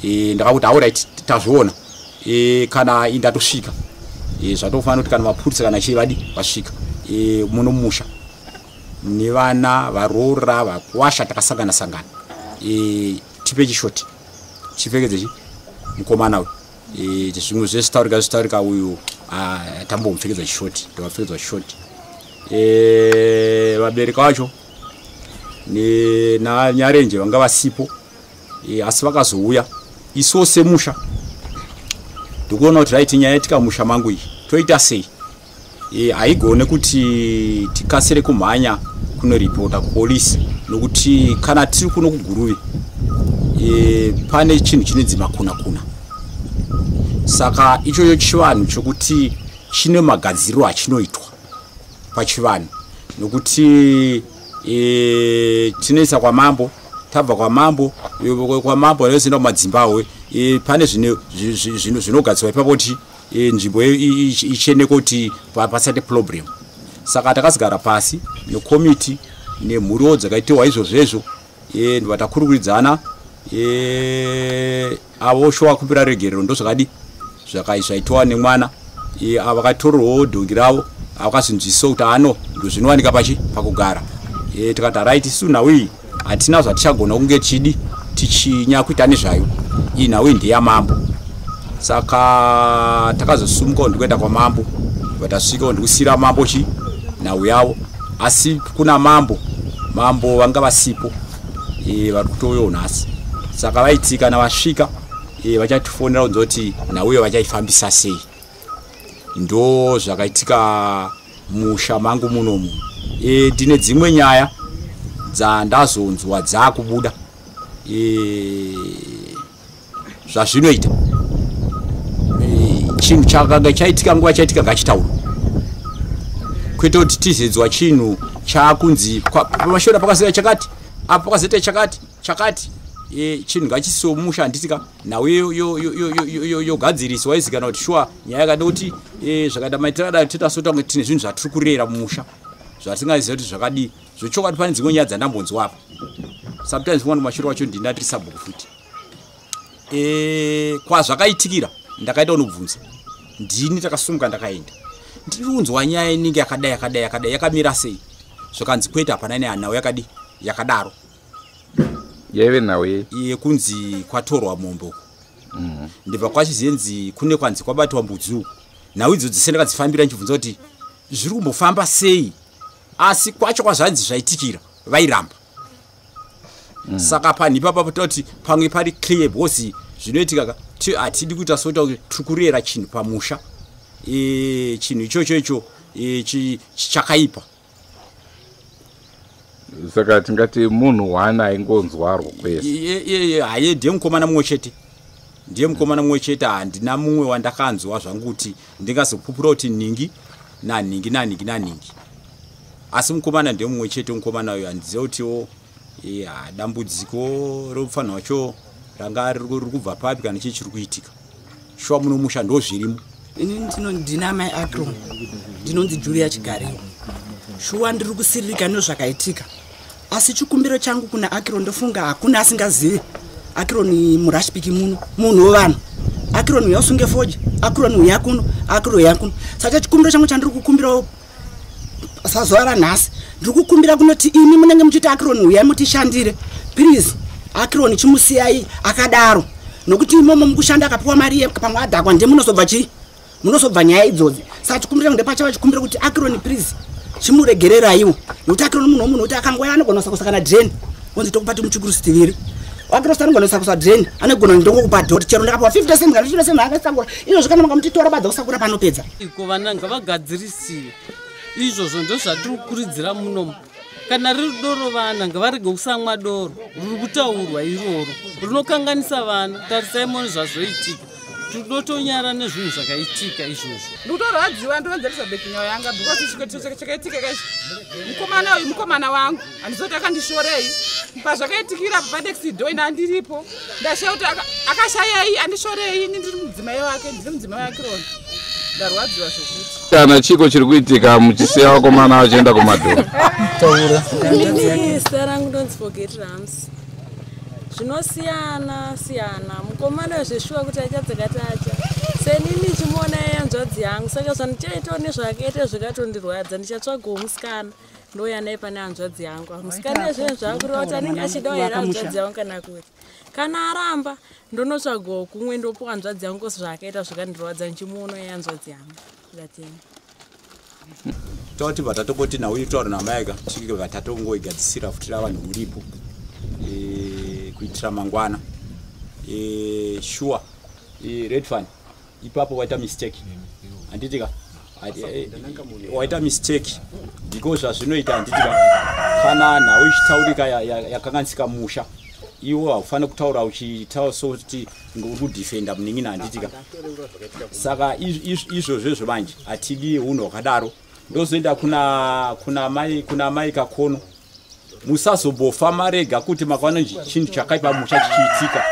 ndakakuti, "Alright, tazviona, kana indatosvika, zvatofanira kuti kana mapurisa kana chii vadi vasvika muno mumusha nevana varoora vakwasha, takasangana sangana, tipe chishoti, chipfekedze chi mukomana uyu. Zvimwe zvese taurika zvitaurika, uyu tambomupfekedza chishoti." Ndikapfekedzwa chishoti. Vabereki vacho nanyarenje vanga vasipo, asi vakazouya. Isuwo semusha ndikuona kuti right, nyaya yaitika musha mangu iyi toita sei? Haigone kuti tikasire kumhanya kunoripota kupolisi, nokuti kana tiri kuno kuGuruve, pane chinhu chinonzi makuna kuna. Saka ichocho chivanhu chokuti chine magadziriro achinoitwa pachivanhu, nokuti tinoisa kwamambo, tabva kwamambo, kwamambo nozoenda kumadzimbahwe. Pane zvinogadzirwa ipapo kuti nzvimbo ichene, kuti pasaite problem. Saka takazogara pasi nekomiti nemhuriwo dzakaitiwa izvozvezvo, ndobva takurukuridzana. Avo shuwa kumbira regerero, ndozvakadi zvaitiwa nemwana. Ava vakatorerwawo dhongi ravo, vakazinzwisiso kuti ano ndozvinowanika pachi pakugara. Tikati right, isu nhau iyi hatina zvatichagona kunge chidi tichinyanya kuita nezvayo, iyi nhau iyi ndeyamambo. Saka takazosumukawo ndikuenda kwamambo, vatasvikawo ndikusiyira mambo chi nhau yavo asi kuna mambo mambo vanga vasipo e, vari kutouyawo nhasi saka vaiti kana vasvika e, vachatifonera kunza kuti nhau iyo vachaifambisa sei ndo zvakaitika musha mangu munomu e, ndine dzimwe nyaya dzandazonzwa dzakubuda e, zvazvinoita e, chinhu chakanga chaitika nguva chaitika ngachitaurwa kwete kuti tizedzwa chinhu chakunzi pamashora pakazoita chakati apo pakazoita chakati chakati e, chinhu ngachisiwo musha handiti ka nhau yogadziriswa izikanwa kuti shuwa nyaya yakada kuti e, zvakaita maitiro adai toita sota kunge tine zvinhu zvatiri kurera mumusha zvatingaziva kuti zvakadii zvechokwadi pane dzimwe nyaya dzandambonzwa apa sometimes mwana mashure wacho ndini atiri sabhuku futi e, kwazvakaitikira ndakaita unobvunza ndini takasumuka ndakaenda ndiri kunzwa nyaya inenge yakadai yakadai yakadai yakamira sei zvakanzi kwete hapana nehanhau yakadii yakadaro yaive nhau yei yekunzi kwatorwa mombe uku mm. ndibva kwachizenzi kune kwanzi kwabatwa mbudzi uku nhau idzo dzese ndakadzifambira ndichibvunza kuti zviri kumbofamba sei asi kwacho kwazvanzi zvaitikira vairamba mm. saka panhu ipapa toti pamwe pari clear because zvinoitika ka hatidi kuita soita kuti tiri kurera chinhu pamusha e, chinhu ichocho icho e, chakaipa saka tingati munhu one aingonzwarwo kwese haye ndiye mukomana mumwe chete ndiye mukomana mumwe chete handina mumwe wandakanzwa zvangu kuti ndingazopupura kuti nhingi nanhingi nanhingi nanhingi asi mukomana ndiye mumwe chete mukomana uyo handiziva kutiwo dambudziko romufanha wacho ranga riri kubva papi kana chii chiri kuitika shuwa muno musha ndo zvirimo ini ndino ndina amai acron ndinonzi julia chigariwa shuwa ndiri kusiririka nezvakaitika asi chikumbiro changu kuna akiron ndofunga hakuna asingazivi akiron murashpiki muno munhu wevanhu akiron uya usunge foja akiron uya kuno akiron uya kuno saka chikumbiro changu chandiri kukumbirawo sazuva ranhasi ndiri kukumbira kunoti imi munenge muchiti akironi huyai mutishandire please akironi chimusiyai akadaro nokuti imomo mukushanda akapiwa mari ye pamwe adhakwa ndiye munozobva chii munozobva nyaya idzodzi saka chikumbiro changu ndepachava chikumbiro kuti akironi please chimuregereraiwo nokuti akironi munhu womunhu kuti akangouya anogona kusakusa kana drain onzi tokupa timuchikurusi tiviri wakirosi anogona kusakusa drain anogona ndongokupa dot chero ndakapiwa 50 cents kana 50 cents akasakura izvozvo kana makamutitora badza kusakura panopedza iko vana ngavagadzirisiwe izvozvo ndozvatiri kukurudzira munomu kana riri doro vana ngavarege kusamwa doro riri kutaurwa iroro rinokanganisa vana tarisai mone zvazoitika tinotonyara nezvinhu zvakaitika izvozvo ndikutorwadziwa ndonzi elizabeth nyawo yanga because chikotiso chakaitika kaizvi mukomana uyu mukomana wangu handizoti akandishorei pazvakaitikira panext door ina andiripo ndashaya kuti akashayai andishorei ini ndiri mudzimai wake ndiri mudzimai wake rona ndarwadziwa zvokuti kana chiko chiri kuitika muchisiya vakomana vachienda kumadhoro taura zita rangu ndonzi forget rams zvinosiyana siyana mukomana zveshuwa kuti achadzakatacha senini chimuona yanzvadzi yangu saka zvandichaitawo nezvaakaita zvakatondirwadza ndichatsvagawo musikana ndouya naye pane hanzvadzi yangu musikana zvinhu zvakureva kuti anenge achidawo here hanzvadzi yangu kana kuti kana aramba ndonotsvagawo kumwe ndopuwa hanzvadzi yangu kosi zvaakaita zvakandirwadza ndichimuona yehanzvadzi yangu ndatenda toti vatatongoti nhau itaura namaika tisvike vatatongoigadzisira futi ravanhu muripo e, kuitira mangwana e, sure e, red fan ipapo waita mistake handitika e, waita mistake because zvazvinoita handitika kana nhau ichitaurika yakanganisika musha iwo haufaniri kutaura uchitaura sokuti uri kudefenda munin'ina handitika saka izvozvo izvo manje hatidi unhu hwakadaro ndozoenda kuna kuna mai kuna mai kakono musazombofa marega kuti makaona chinhu chakaipa musha chichiitika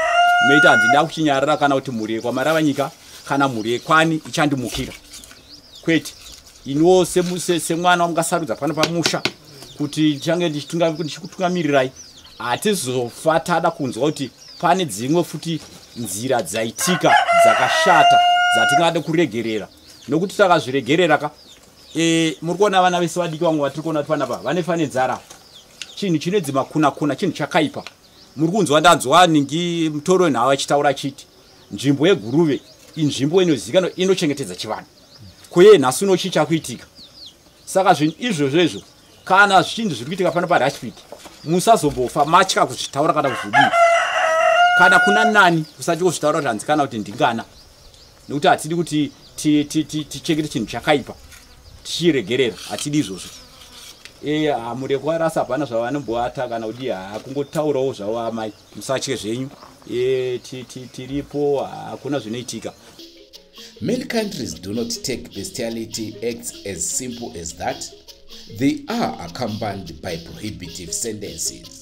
moita hanzi ndakuchinyarara kana kuti mhuri yekwaMaravanyika kana mhuri yekwani ichandimukira kwete iniwo semwana wamungasarudza pano pamusha kuti ndichange ndichikutungamirirai hatizofa tada kunzwa kuti pane dzimwe futi nzira dzaitika dzakashata dzatingade kuregerera nokuti takazviregerera ka e, muri kuona vana vese vadiki vamwe vatiri kuona kuti panapa vanefa nenzara chinhu chinonzi makunakuna chinhu chakaipa muri kunzwa ndanzwa ningi mutoro wenhau achitaura achiti nzvimbo yeguruve inzvimbo inozivikanwa inochengetedza chivanhu koye nhasi uno chii chakuitika Saka zvinhu izvozvo izvo kana zvichinzi zviri kuitika pano paRashpik, musazombofa matya kuzvitaura kana kuzvidii kana kuna nani, usati kuzvitaura kuti hanzi kana kuti ndingana, nekuti hatidi kuti tichengete chinhu chakaipa tichiregerera, hatidi izvozvo. E hamurekwarasa hapana zvavanomboata kana kuti hakungotaurawo zvavo. Amai, musatye zvenyu, e, tiripo, hakuna zvinoitika. Many countries do not take bestiality acts as simple as that. They are accompanied by prohibitive sentences.